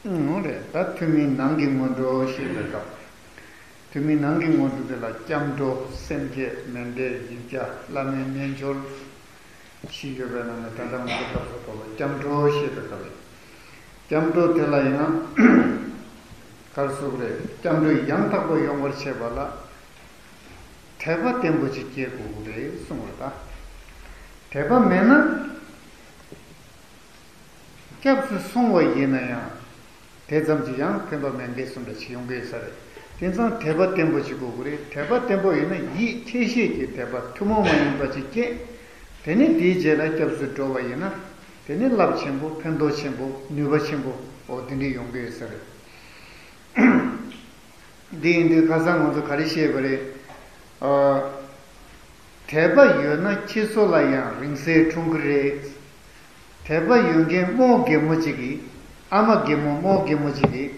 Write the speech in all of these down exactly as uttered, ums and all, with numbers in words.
ཨང་། རེད། ད་ཐུན་མིན་ནང་གི་སྔོན་འགྲོ་བཤད་པའི་སྐབས། ཐུན་མིན་ནང་གི་སྔོན་འགྲོ་དེ་ལ་སྐྱབས་འགྲོ། སེམས་བསྐྱེད། མཎྜལ། ཡིག་བརྒྱ། བླ་མའི་རྣལ་འབྱོར། བཞི་ཡོད་པའི་ནང་ནས་ད་ལྟ་ང་ཚོ་སྐབས་སུ་བབ་པ་སྐྱབས་འགྲོ་ཞེས་པའི་སྐབས་ལ། སྐྱབས་འགྲོ་དེ་ལ་ཡང་ག་རེ་ཟེར་དགོས་རེད། སྐྱབས་འགྲོ་ཡང་དག་པར་ཡོང་བར་བྱེད་པ་ལ་དད་པ་བརྟན་པོ་ཅིག་སྐྱེ་དགོས་ཀྱི་རེད་གསུངས་པ་རེད་ད། དད་པ་མེད་ན། སྐྱབས་སུ་སོང་བ་ཡིན་ན་ཡང་དེ་ཙམ་གྱིས་ཡང་ཕན་པ་མེད་མཁན་བཟོ་འདྲ་ཞིག་ཡོང་གི་ཡོད་ས་རེད། དེང་སང་དད་པ་བརྟན་པོ་ཞིག་དགོས་ཀྱི་རེད། དད་པ་བརྟན་པོ་ཡིན་ན་ཡིད་ཁྱེད་ཤེས་ཀྱི་དད་པ་ཐུན་མོང་མ་ཡིན་པ་ཅིག་སྐྱེ། དེ་ནས་དེའི་རྗེས་ལ་སྐྱབས་སུ་འགྲོ་བ་ཡིན་ན། དེ་ནི་རླབས་ཆེན་པོ། ཕན་ཐོགས་ཆེན་པོ། ནུས་པ་ཆེན་པོ། འོ་དེ་འདྲ་ཡོང་གི་ཡོད་ས་རེད། འདི་ཡིན་དུས་ཁ་སང་ང་ཚོ་ག་རེ་བཤད་པ་རེད། ཨ། དད་པ་ཡོད་ན་ཁྱེད་ཚོ་ལ་ཡང་རིང་བསྲེལ་འཁྲུངས་ཀྱི་རེད། དད་པ་ཡོད་མཁན་རྨོ་རྒན་མོ་གཅིག་གིས། ཨ་མ་རྒན་མོ་རྨོ་རྒན་མོ་གཅིག་གིས།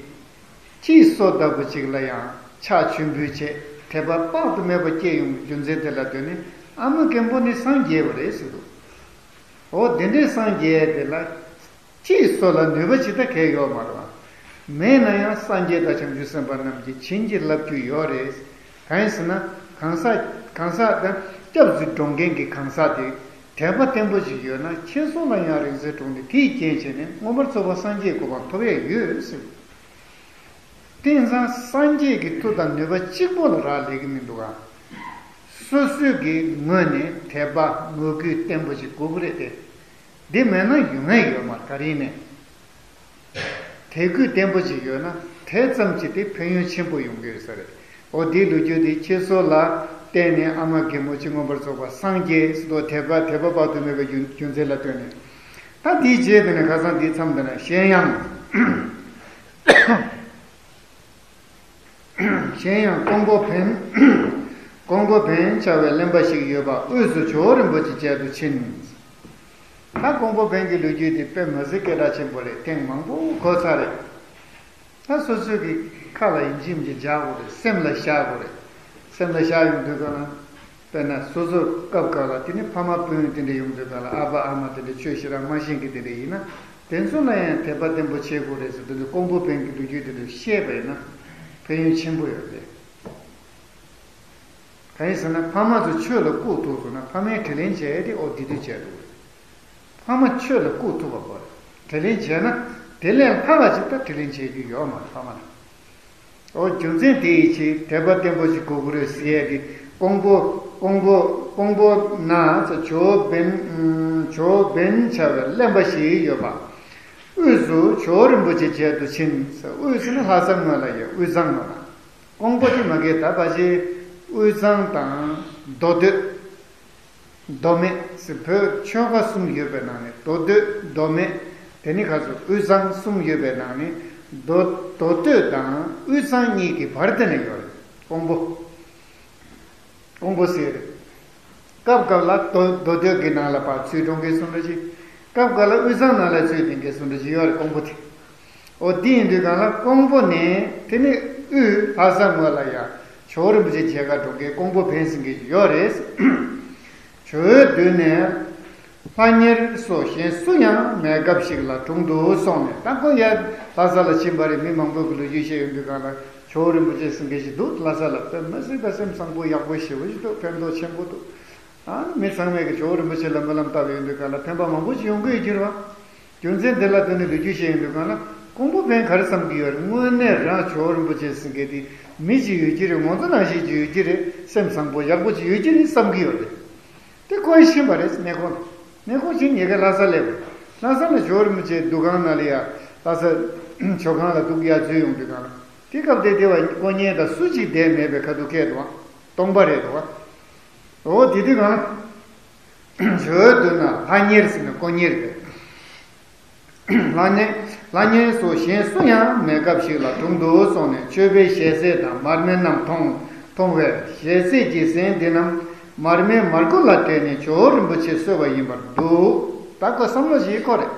ཁྱི་སོ་ལྟ་བུ་གཅིག་ལ་ཡང་ཕྱག་མཆོད་འབུལ་བྱས། དད་པ་དཔག་ཏུ་མེད་པ་སྐྱེ་ཡོང་རྒྱུ་མཚན་དེ་ལ་ལྟོས་ནས་ཨ་མ་རྒན་པོ་ནི་སངས་རྒྱས་པ་རེད་ཟེར་འདུག། འོ་དེ་འདྲའི་སངས་རྒྱས་དེ་ལ། ཁྱི་སོ་ལ་ནུས་པ་ཇི་ལྟར་གལ་ཡོད་མ་རེད་པ། མེད་ན་ཡང་སངས་རྒྱས་དང་བྱང་ཆུབ་སེམས་དཔའ་རྣམས་ཀྱིས་བྱིན་གྱིས་བརླབ་རྒྱུ་ཡོད་རེད། གང་ཡིན་ཟེར་ན། གང་ཟག་གང་ཟག་དང་སྐྱབས་སུ་འགྲོ་མཁན་གྱི་གང་ཟག་དེ་དད་པ་བརྟན་པོ་ཞིག་ཡོད་ན་ཁྱེད་ཚོ་ལ་ཡང་རིང་བསྲེལ་འཁྲུངས་ནས་དེའི་རྐྱེན་བྱས་ནས་མངོན་པར་རྫོགས་པ་སངས་རྒྱས་གོ་འཕང་ཐོབ་ཡས་ཡོད་ཟེར། དེང་སང་སངས་རྒྱས་ཀྱི་མཐུ་དང་ནུས་པ་གཅིག་པོ་ལ་རག་ལས་ཀྱི་མི་འདུག་ག། སོ་སོའི་གི་ངོས་ནས་དད་པ་མོས་གུས་བརྟན་པོ་ཞིག་དགོས་ཀྱི་རེད་དེ། འདི་མེད་ན་ཡོང་ཡས་ཡོད་མ་རེད། ག་རེ་ཡིན་ནའི། དད་གུས་བརྟན་པོ་ཅིག་ཡོད་ན་དེ་ཙམ་གྱིས་དེ་ཕན་ཡོན་ཆེན་པོ་ཡོང་གི་ཡོད་ས་རེད། འོ་འདིའི་ལོ་རྒྱུས་འདི་ཁྱེད་ཚོ་ལ་བརྟེན་ནས་ཨ་མ་རྒན་མོ་གཅིག་མངོན་པར་རྫོགས་པ་སངས་རྒྱས་སུ་དོ་དད་པ་དད་པ་དཔག་ཏུ་མེད་པའི་རྒྱུ་རྒྱུ་མཚན་ལ་ལྟོས་ནས། ད་འདིའི་རྗེས་དེ་ནས་ཁ་སང་འདིའི་མཚམས་འདི་ན་གཞན་ཡང་། གཞན་ཡང་ཀོང་པོ་བན། ཀོང་པོ་བན་བྱ་བའི་གླེན་པ་ཞིག་ཡོད་པ་དབུས་སུ་ཇོ་བོ་རིན་པོ་ཆེ་མཇལ་དུ་ཕྱིན། ད་ཀོང་པོ་བན་གྱི་ལོ་རྒྱུས་དེ་དཔེ་མི་སྲིད་སྐད་གྲགས་ཆེན་པོ་རེད། ཐེངས་མང་པོ་གོ་ཚར་རེད། ད་སོ་སོའི་གི་ཁ་ལ་ཡིན་གཅིག་མིན་གཅིག་འཇགས་དགོས་རེད། སེམས་ལ་བཞག་དགོས་རེད། སེམས་ལ་བཞག་ཡོང་དུས་ག་ལ། དཔེར་ན་སོ་སོ་སྐབས་འགའ་ལ་དེ་ནི་ཕ་མ་སྤུན་དེ་འདྲ་ཡོང་དུས་ག་ལ། ཨ་ཕ་ཨ་མ་དེ་འདྲ་ཆོས་ཞེ་དྲག་མ་ཤེས་མཁན་དེ་འདྲ་ཡིན་ན། དེ་ཚོ་ལ་ཡང་དད་པ་བརྟན་པོ་བྱེད་དགོས་རེད་ཟེར་དུས་ཀོང་པོ་བན་གྱི་ལོ་རྒྱུས་དེ་འདྲ་བཤད་པ་ཡིན་ན་ཕན་ཡོན་ཆེན་པོ་ཡོད་རེད། གང་ཡིན་ཟེར་ན་ཕ་མ་ཚོ་ཆོས་ལ་བཀུག་ཐུབ་སོང་ན་ཕ་མའི་དྲིན་ལན་འཇལ་ཡས་དེ་ཨོ་དེ་དུས་བྱས་འདུག། ཕ་མ་ཆོས་ལ་བཀུག་ཐུབ་པ་དགོས་རེད། དྲིན་ལན་འཇལ་ན་དེ་ལས་ལྷག་པ་ཅིག་ད་དྲིན་ལན་འཇལ་རྒྱུ་ཡོད་མ་རེད་ཕ་མ་ལ། ཨོ་རྒྱུ་མཚན་དེ་ཡི་ཕྱིར་དད་པ་བརྟན་པོ་ཞིག་དགོས་ཀྱི་རེད་ཟེར་ཡས་དེ། ཀོང་པོ་ཀོང་པོ་ཀོང་པོ་ན་ཇོ་བོ་བན་ཇོ་བོ་བན་བྱ་བའི་གླེན་པ་ཞིག་ཡོད་པ། དབུས་སུ་ཇོ་བོ་རིན་པོ་ཆེ་མཇལ་དུ་ཕྱིན། དབུས་སུ་ནི་ལྷ་ས་ངོས་ལ་ཡོད། དབུས་གཙང་ངོས་ལ། ཀོང་པོ་དེ་མ་གི་ད་ཕལ་ཆེར་དབུས་གཙང་དང་མདོ་སྟོད། མདོ་སྨད་ཟེར་བོད་ཆོལ་ཁ་གསུམ་ཡོད་པའི་ནང་ནས་མདོ་སྟོད་མདོ་སྨད། དེ་ནི་ཁ་སོ་དབུས་གཙང་གསུམ་ཡོད་པའི་ནང་ནས་མདོ་མདོ་སྟོད་དང་དབུས་གཙང་གཉིས་ཀྱི་བར་དེ་ན་ཡོད་རེད། ཀོང་པོ། ཀོང་པོ་ཟེར་རེད། སྐབས་སྐབས་ལ་མདོ་མདོ་སྟོད་ཀྱི་ནང་ལ་ཕར་ཚུར་འགྲོ་མཁན་བཟོ་འདྲ་ཅིག། སྐབས་འགའ་ལ་དབུས་གཙང་ནང་ལ་ཚུར་བསྡད་མཁན་བཟོ་འདྲ་ཅིག་ཡོད་རེད་ཀོང་པོ་དེ། འོ་དེ་ཡིན་དུས་གང་ལ་ཀོང་པོ་ནས་དེ་ནི་དབུས་ལྷ་ས་ངོས་ལ་ཡ་ཇོ་བོ་རིན་པོ་ཆེ་མཇལ་ག་འགྲོ་མཁན་ཀོང་པོ་བན་ཟེར་མཁན་ཅིག་ཡོད་རེད། ཇོ་བོའི་མདུན་ནས་ལྷ་གཉེར་སོགས་གཞན་སུ་ཡང་མེད་སྐབས་ཤིག་ལ་དྲུང་དུ་སོང་ནས། ད་ཁོ་ཡ་ལྷ་ས་ལ་ཕྱིན་པ་རེད། མི་མང་པོ་གི་ལོ་རྒྱུས་བཤད་ཡོང་དུས་གང་ལ་ཇོ་བོ་རིན་པོ་ཆེ་ཟེར་མཁན་ཞིག་འདུག། ལྷ་ས་ལ་དཔེ་མི་སྲིད་པ་སེམས་བཟང་པོ་ཡག་པོ་ཞེ་པོ་ཞིག་འདུག། ཕན་ཐོགས་ཆེན་པོ་འདུག། ཨ་མི་ཚང་མས་ཀྱི་ཇོ་བོ་རིན་པོ་ཆེ་ལ་སྨོན་ལམ་བཏབ་ཡོང་དུས་གང་ལ་ཕན་པ་མང་པོ་ཞིག་ཡོང་གི་ཡོད་ཀྱི་རེད་བ། རྒྱུ་མཚན་འདི་ལ་ལྟོས་ནས་ལོ་རྒྱུས་བཤད་ཡོང་དུས་གང་ལ་ཀོང་པོ་བན་ག་རེ་བསམ་གྱི་ཡོད་རེད། དངོས་གནས་རང་ཇོ་བོ་རིན་པོ་ཆེ་ཟེར་མཁན་དེ་མི་ཅིག་ཡོད་ཀྱི་རེད། ངོ་ཚ་ནང་བཞིན་ཅིག་ཡོད་ཀྱི་རེད། སེམས་བཟང་པོ་ཡག་པོ་ཅིག་ཡོད་ཀྱི་རེད་བསམ་གྱི་ཡོད་རེད། དེ་ཁོས་ཤེས་པ་རེད། གནས་སྐོར་གནས་སྐོར་བྱས་ཉེ་ག་ལྷ་ས་སླེབས། ལྷ་ས་ལ་ཇོ་བོ་རིན་པོ་ཆེའི་འདུ་ཁང་ནང་ལ་ཡ་ལྷ་ས་ཇོ་ཁང་ལ་འདུག་ཡ་འཛུལ་ཡོང་དུས་གང་ལ་དེ་སྐབས་དེ་དེ་བ་དཀོན་གཉེར་དང་སུ་གཅིག་བསྡད་མེད་པའི་ཁ་ཐུག་ཁད་འདུག་བ། སྟོང་པ་རེད་འདུག་བ། འོ་དེ་དུས་གང་ལ་ཇོ་བོའི་མདུན་ན་ལྷ་གཉེར་ཟེར་ནས་དཀོན་གཉེར་རེད། ལྷ་གཉེར་ལྷ་གཉེར་སོགས་གཞན་སུ་ཡང་མེད་སྐབས་ཤིག་ལ་དྲུང་དུ་སོང་ནས་མཆོད་པའི་ཞལ་ཟས་དང་མར་མེ་རྣམས་མཐོང་མཐོང་བས་ཞལ་ཟས་ཀྱི་ཟན་འདི་རྣམས་མར་མེ་མར་ཁུ་ལ་བརྟེན་ནས་ཇོ་བོ་རིན་པོ་ཆེ་གསོལ་བ་ཡིན་པར་འདུག། ད་ཁོ་བསམ་བློ་ཞིག་འཁོར་རེད།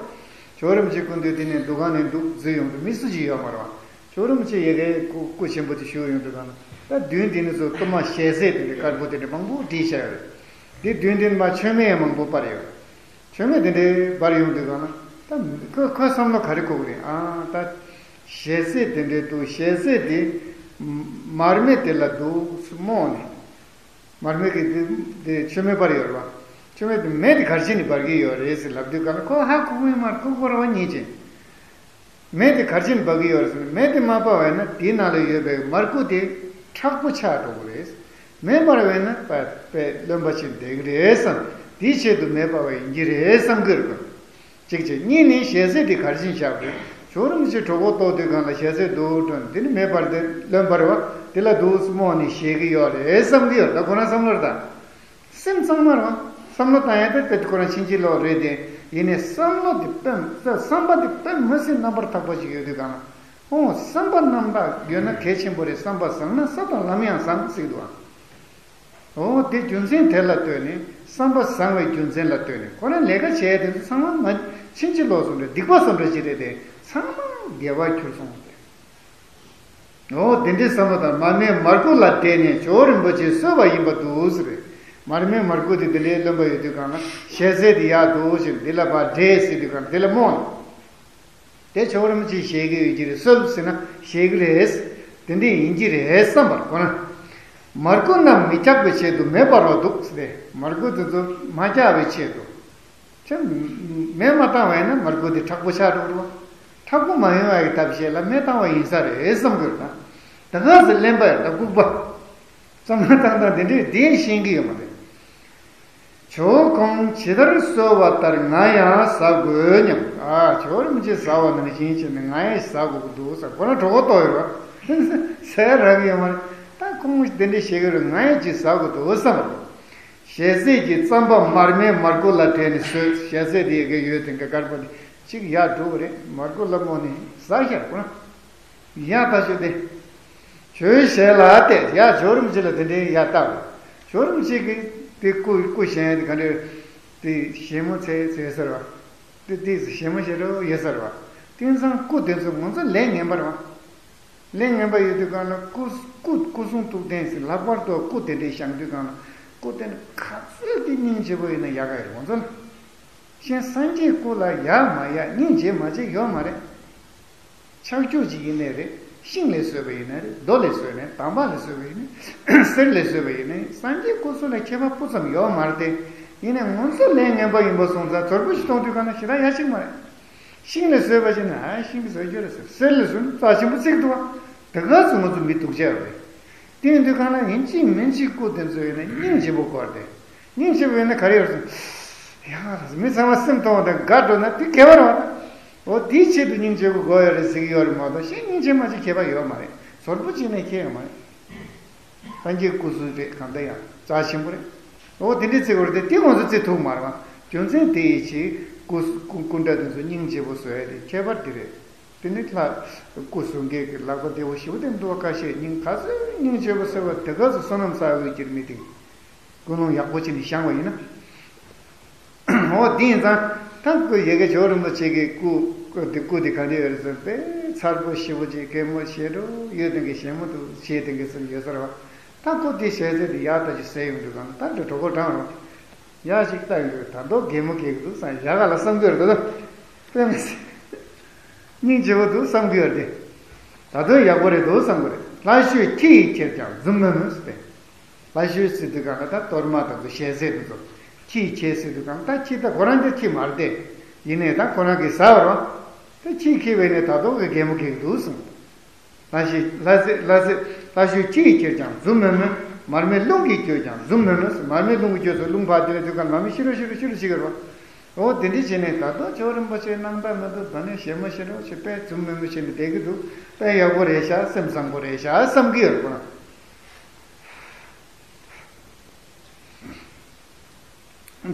ཇོ་བོ་རིན་པོ་ཆེ་སྐུ་མདུན་དེ་ནས་འདུ་ཁང་ནས་འདུག་འཛུལ་ཡོང་དུས་མི་སུ་ཞིག་ཡོད་མ་རེད་བ། ཇོ་བོ་རིན་པོ་ཆེ་ཡ་གིའི་སྐུ་སྐུ་ཆེན་པོ་དེ་བཞུགས་ཡོང་དུས་གང་ལ་ད་མདུན་དེ་ནས་ཚུར་གཏོར་མ་ཞལ་ཟས་དེ་འདྲའི་དཀར་པོ་དེ་འདྲ་མང་པོ་བསྒྲིགས་བཞག་ཡོད་རེད། དེ་མདུན་དེ་ནས་མར་མཆོད་མེ་ཡང་མང་པོ་སྤར་ཡོད། མཆོད་མེ་དེ་འདྲའི་སྤར་ཡོང་དུས་གང་ལ་ད་ཁོ་ཁོའི་བསམ་བློ་ག་རེ་འཁོར་གི་རེད། ཨ་ད་ ཞལ་ཟས་དེ་འདྲའི་འདུག་ཞལ་ཟས་དེ་མར་མེ་དེ་ལ་འདུག་སྨོ་ནས། མར་མེ་གི་དེ་དེ་མཆོད་མེ་སྦར་ཡོད་རེད་བ། མཆོད་མེ་དེ་མེ་དེ་ག་རེ་བྱས་ནས་འབར་གྱི་ཡོད་རེད་ཟེར་ལབ་དུས་གང་ལ་ཁོ་ཧ་གོ་གི་མ་རེད། ཁོ་ཁོ་རང་ཉིད་ཀྱིས། མེ་དེ་ག་རེ་བྱས་ནས་འབར་གྱི་ཡོད་རེད་ཟེར་ན། མེ་དེ་མ་སྦར་བ་ཡིན་ན་དེའི་ནང་ལ་ཡོད་པའི་མར་ཁུ་དེ་མཁྲེགས་པོ་ཆགས་འགྲོ་གི་རེད། མེ་སྦར་བ་ཡིན་ན་པ་པས་རློན་པ་ཆེ་བསྡད་ཀྱི་རེད་བསམ། དེའི་ཆེད་དུ་མེ་སྦར་བ་ཡིན་གྱི་རེད་བསམ་གྱི་རེད་པ། གཅིག་བྱས། གཉིས་ནི་ཞལ་ཟས་དེ་ག་རེ་བྱས་ནས་བཞག་པ་རེད། ཇོ་བོ་རིན་པོ་ཆེ་གྲོད་ཁོག་ལྟོགས་དུས་སྒང་ལ་ཞལ་ཟས་འདུག་དྲན། དེ་ནི་མེ་སྦར་ཏེ་རློན་པ་རེད་བ། དེ་ལ་འདུག་སྨོ་ནས་བཞེས་ཀྱི་ཡོད་རེད་བསམ་གྱི་ཡོད། ད་ཁོ་རང་བསམ་བློ་རེད་ད། སེམས་གཙང་མ་རེད་བ། བསམ་བློ་བཏང་ཡ་དེ་དཔེ་ཁོ་རང་ཕྱིན་ཅི་ལོག་རེད་དེ། ཡིན་ནའི་བསམ་བློ་དེ་དཔེ་བསམ་པ་དེ་དཔེ་མི་སྲིད་རྣམ་པར་དག་པ་ཞིག་ཡོད་དུས་སྒང་ལ། ཨོ། བསམ་པ་རྣམ་དག་ཡོད་ན་གལ་ཆེན་པོ་རེད། བསམ་པ་བཟང་ན་ས་དང་ལམ་ཡང་བཟང་ཟེར་གྱི་འདུག་བ། འོ། དེ་རྒྱུ་མཚན་དེ་ལ་ལྟོས་ནས། བསམ་པ་བཟང་བའི་རྒྱུ་མཚན་ལ་ལྟོས་ནས། ཁོ་རང་ལས་ཀ་བྱས་དེ་ཚོ་ཚང་མ་མ་ཕྱིན་ཅི་ལོག་བཟོ་འདྲ། སྡིག་པ་བཟོ་འདྲ་ཅིག་རེད་དེ། ཚང་མ་དགེ་བར་འགྱུར་སོང་སྟེ། འོ། དེ་འདྲའི་བསམ་བློ་དང་། མར་མེ་མར་ཁུ་ལ་བསྒྲེས་ནས་ཇོ་བོ་རིན་པོ་ཆེས་གསོལ་བ་ཡིན་པར་འདུག་ཟེར་བས། མར་མེ་མར་ཁུ་དེ་དེ་འདྲའི་རློན་པ་ཡོད་དུས་སྒང་ལ་ཞལ་ཟས་དེ་ཡར་འདུག་ཅིང་འདི་ལ་ཕར་བསྒྲེས་ཟེར་དུས་སྒང་ལ་དེ་ལ་སྨོ། དེ་ཇོ་བོ་རིན་པོ་ཆེས་བཞེས་ཀྱི་ཡོད་ཀྱི་རེད། གསོལ་ཟེར་ན་བཞེས་ཀྱི་རེད། དེ་འདྲ་ཡིན་གྱི་རེད་བསམ་པར་དགོས་ན། མར་ཁུ་རྣམས་མི་འཁྱག་པའི་ཆེད་དུ་མེ་སྦར་བ་འདུག་ཟེར་ཏེ། མར་ཁུ་དེ་ཚོ་མ་འཁྱག་པའི་ཆེད་དུ། ཁྱོད་མེ་མ་བཏང་བ་ཡིན་ན་མར་ཁུ་དེ་མཁྲེགས་པོ་ཆགས་འགྲོ་གི་རེད་བ། མཁྲེགས་པོ་མ་ཡོང་བ་ཡི་ཐབས་ཤེས་ལ་མེ་བཏང་བ་ཡིན་ས་རེད་བསམ་གྱི་ཡོད་ད། དེ་ག་ཚོད་རློན་པ་ཡོད་ད། ལྐུགས་པ། བསམ་བློ་བཏང་སྟངས་དེ་འདྲས་དེ་ཤེས་ཀྱི་ཡོད་མ་རེད། ཇོ་བོ་ཁོང་ཇི་ལྟར་གསོལ་བ་ལྟར་ང་ཡང་ཟ་དགོས་སྙམ། ཨ། ཇོ་བོ་རིན་པོ་ཆེས་ཟ་བ་ནང་བཞིན་བྱས་ནས་ང་ཡང་ཟ་དགོས་ཀྱི་འདུག་ཟེར། ཁོ་རང་གྲོད་ཁོག་ལྟོགས་ཡོད་རེད། ཟ་ཡ་རག་གི་ཡོད་མ་རེད། ད་ཁོང་དེ་འདྲས་བཤད་ཀྱི་རེད། ང་ཡང་ཅིག་ཟ་དགོས་འདུག་བསམ་པ། ཞལ་ཟས་ཀྱི་རྩམ་པ་མར་མེ་མར་ཁུ་ལ་བསྒྲེས་ནས་ཟོས། ཞལ་ཟས་དེ་ཡི་གེ་ཡོད་དེ་འགའ་དཀར་པོ་དེ་གཅིག་ཡར་འགྲོ་གི་རེད། མར་ཁུ་ལ་སྨོ་ནས་ཟ་ཤར་ཁོ་རང་། ཡ། ད་ཞུ་དེ། ཇོ་བོའི་ཞལ་ལ་བལྟས། ཡ། ཇོ་བོ་རིན་པོ་ཆེ་ལ་དེ་འདྲའི་ཡ་བལྟ་བ། ཇོ་བོ་རིན་པོ་ཆེ་གིས་དེ་སྐུ་སྐུ་བཞེངས་དེ་ག་འདྲ། དེ་བཞད་མོ་ཚེ་ཚེ་ཟེར་བ། དེ་དེ་བཞད་མོ་ཞེ་དྲག་ཡོད་ཟེར་བ། དེང་སང་སྐུ་དེ་ཚོ་ང་ཚོ་ལས་ངན་པ་རེད་བ། ལས་ངན་པ་ཡོད་དུས་སྒང་ལ་སྐུ་སྐུ་སྐུ་གསུང་ཐུགས་རྟེན་ཟེར། ལྷག་པར་དུ་སྐུ་དེ་འདྲའི་བཞེངས་དུས་སྒང་ལ། སྐུ་དེ་ནི་ག་ཚོད་ཀྱི་སྙིང་རྗེ་པོ་ཡིན་ན་ཡག་ག་ཡོད་རེད་ང་ཚོ་ལ། གཞན་སངས་རྒྱས་སྐུ་ལ་ཡག་མ་ཡག་སྙིང་རྗེ་མ་བྱེད་ཡོད་མ་རེད། ཆག་ཆོག་ཅིག་ཡིན་ནའི་རེད། ཤིང་ལས་བཟོས་པ་ཡིན་ནའི་རེད། རྡོ་ལས་བཟོས་ནའི། དམ་པ་ལས་བཟོས་པ་ཡིན་ནའི། གསེར་ལས་བཟོས་པ་ཡིན་ནའི། སངས་རྒྱས་སྐུ་གསུང་ལ་ཁྱད་པར་སྤུ་ཙམ་ཡོད་མ་རེད་དེ། ཡིན་ནའི་ང་ཚོ་ལས་ངན་པ་ཡིན་པ་སོང་ཙང་ཚོར་པོ་ཞིག་མཐོང་དུས་སྒང་ལ་ཞེ་དྲག་ཡ་ཆེ་གི་མ་རེད། ཤིང་ལས་བཟོས་པ་ཞིག་ན། ཨ། ཤིང་གིས་བཟོས་རྒྱུ་རེད་ཟེར། གསེར་ལས་བཟོས་ན་རྩ་ཆེན་པོ་བརྩི་གི་འདུག་བ། དེ་ག་ཚོད་ང་ཚོ་མི་སྡུག་ཅག་རེད། དེ་ཡིན་དུས་སྒང་ལ་ཡིན་གཅིག་མིན་གཅིག་སྐུ་དེ་ཚོ་ཡིན་ན་སྙིང་རྗེ་པོ་དགོས་རེད་དེ། སྙིང་རྗེ་པོ་ཡིན་ན་ག་རེ་ཡོད་རེད་ཟེར། ཡ། མི་ཚང་མ་སེམས་གཏོང་བ་དང་དགའ་འགྲོ་ན་དེ་དགེ་བ་རེད་བ། འོ། དེའི་ཆེད་དུ་སྙིང་རྗེ་པོ་དགོས་ཡོད་རེད་ཟེར་གྱི་ཡོད་རེད་མ་གཏོགས། གཞན་སྙིང་རྗེ་མ་བྱེད་ཁྱད་པར་ཡོད་མ་རེད། ཚོར་པོ་བྱས་ནས་ཁྱད་ཡོད་མ་རེད། སངས་རྒྱས་སྐུ་གསུང་རེད། གང་ལྟར་ཡང་རྩ་ཆེན་པོ་རེད། འོ། དེ་འདྲའི་བརྩི་དགོས་རེད་དེ། དེ་ང་ཚོ་བརྩི་ཐུབ་མ་རེད་བ། རྒྱུ་མཚན་དེ་ཡི་ཆེད་སྐུ་སྐུ་སྐུ་འདྲ་དེ་ཚོ་སྙིང་རྗེ་པོ་བཟོ་ཡ་དེ་ཁྱད་པར་དེ་རེད། དེ་ནི་ལྷ་སྐུ་གསུང་མཁན་གྱི་ལག་པ་བདེ་བོ་ཞེ་པོ་དེ་འདུག་བ། ཁ་ཤས་སྙིང་ག་ཚོད་སྙིང་རྗེ་པོ་ཟེར་བ་དེ་ག་ཚོད་བསོད་ནམས་བསགས་ཡོད་ཀྱི་རེད། མི་དེ་ཀུན་སློང་ཡག་པོ་བྱས་ནས་བཞེངས་པ་ཡིན་ན། འོ། དེ་ཡིན་ཙང་ད་སྐུ་ཡ་གི་ཇོ་བོ་རིན་པོ་ཆེ་གི་སྐུ་སྐུ་དེ་སྐུ་དེ་ག་འདྲ་ཡོད་རེད་ཟེར་ན། དཔེ་མཚར་པོ་ཞེ་པོ་ཅིག་གད་མོ་ཞེ་དྲག་ཡོད་དེ་གི། བཞད་མོ་དེ་བྱེད་དེ་གི་ཟེར་ཡོད་ས་རེད་བ། ད་སྐུ་དེ་ཞལ་ཟས་དེ་ཡག་ད་ཅིག་ཟས་ཡོང་དུས་སྒང་ལ་ད་འདྲ་གྲོད་ཁོག་འགྲངས་རོགས། ཡག་ཅིག་ལྟ་ཡོང་དུས་ད་དུང་གད་མོ་གད་ཀྱི་འདུག་བསམ། ཡག་ག་ལ་བསམ་གྱི་ཡོད་རེད་ད། དཔེ་མི་སྲིད་སྙིང་རྗེ་པོ་འདུག་བསམ་གྱི་ཡོད་རེད་དེ། ད་དུང་ཡག་པོ་རེད་འདུག་བསམ་གྱི་རེད། ལྷ་བཤོས་ཁྱི་ཡིས་ཁྱེར་ཀྱང་འཛུམ་དམུལ་དམུལ་ཟེར་ཏེ། ལྷ་བཤོས་ཟེར་དུས་སྒང་ལ་ད་གཏོར་མ་དང་དུ་ཞལ་ཟས་དེ་ཚོ། ཁྱི་ཁྱེར་ཟེར་དུས་སྒང་ད་ཁྱི་ད་ཁོ་རང་གི་ཁྱི་མ་རེད་དེ། ཡིན་ནའི་ད་ཁོ་རང་གིས་ཟ་བར་བ། ད་ཁྱི་ཁྱེར་བས་ནས་ད་དུང་གི་གད་མོ་གད་ཀྱི་འདུག་གསུངས། ལྷ་བཤོས་ལྷ་ཟས་ལྷ་ཟས་ལྷ་བཤོས་ཁྱི་ཡིས་ཁྱེར་ཀྱང་འཛུམ་དམུལ་དམུལ། མར་མེ་རླུང་གིས་བསྐྱོད་ཀྱང་འཛུམ་དམུལ་དམུལ་ཟེར། མར་མེ་རླུང་གིས་བསྐྱོད་ཚོ་རླུང་ཕར་དེ་ལ་དུས་སྒང་མར་མེ་ཤི་རོ་ཤི་རོ་ཤི་རོ་ཤི་གི་རོ། འོ། དེ་འདྲ་བྱས་ནས་ད་དུང་ཇོ་བོ་རིན་པོ་ཆེ་སྣང་དག་མི་འདུག་ད་ནི་བཞད་མོ་ཤི་རོ་ཤི། དཔེ་འཛུམ་དམུལ་དམུལ་བྱས་ནས་བསྡད་ཀྱི་འདུག་དཔེ་ཡག་པོ་རེད་ཤག་སེམས་བཟང་པོ་རེད་ཤག་བསམ་གྱི་ཡོད་རེད་ཁོ་རང་།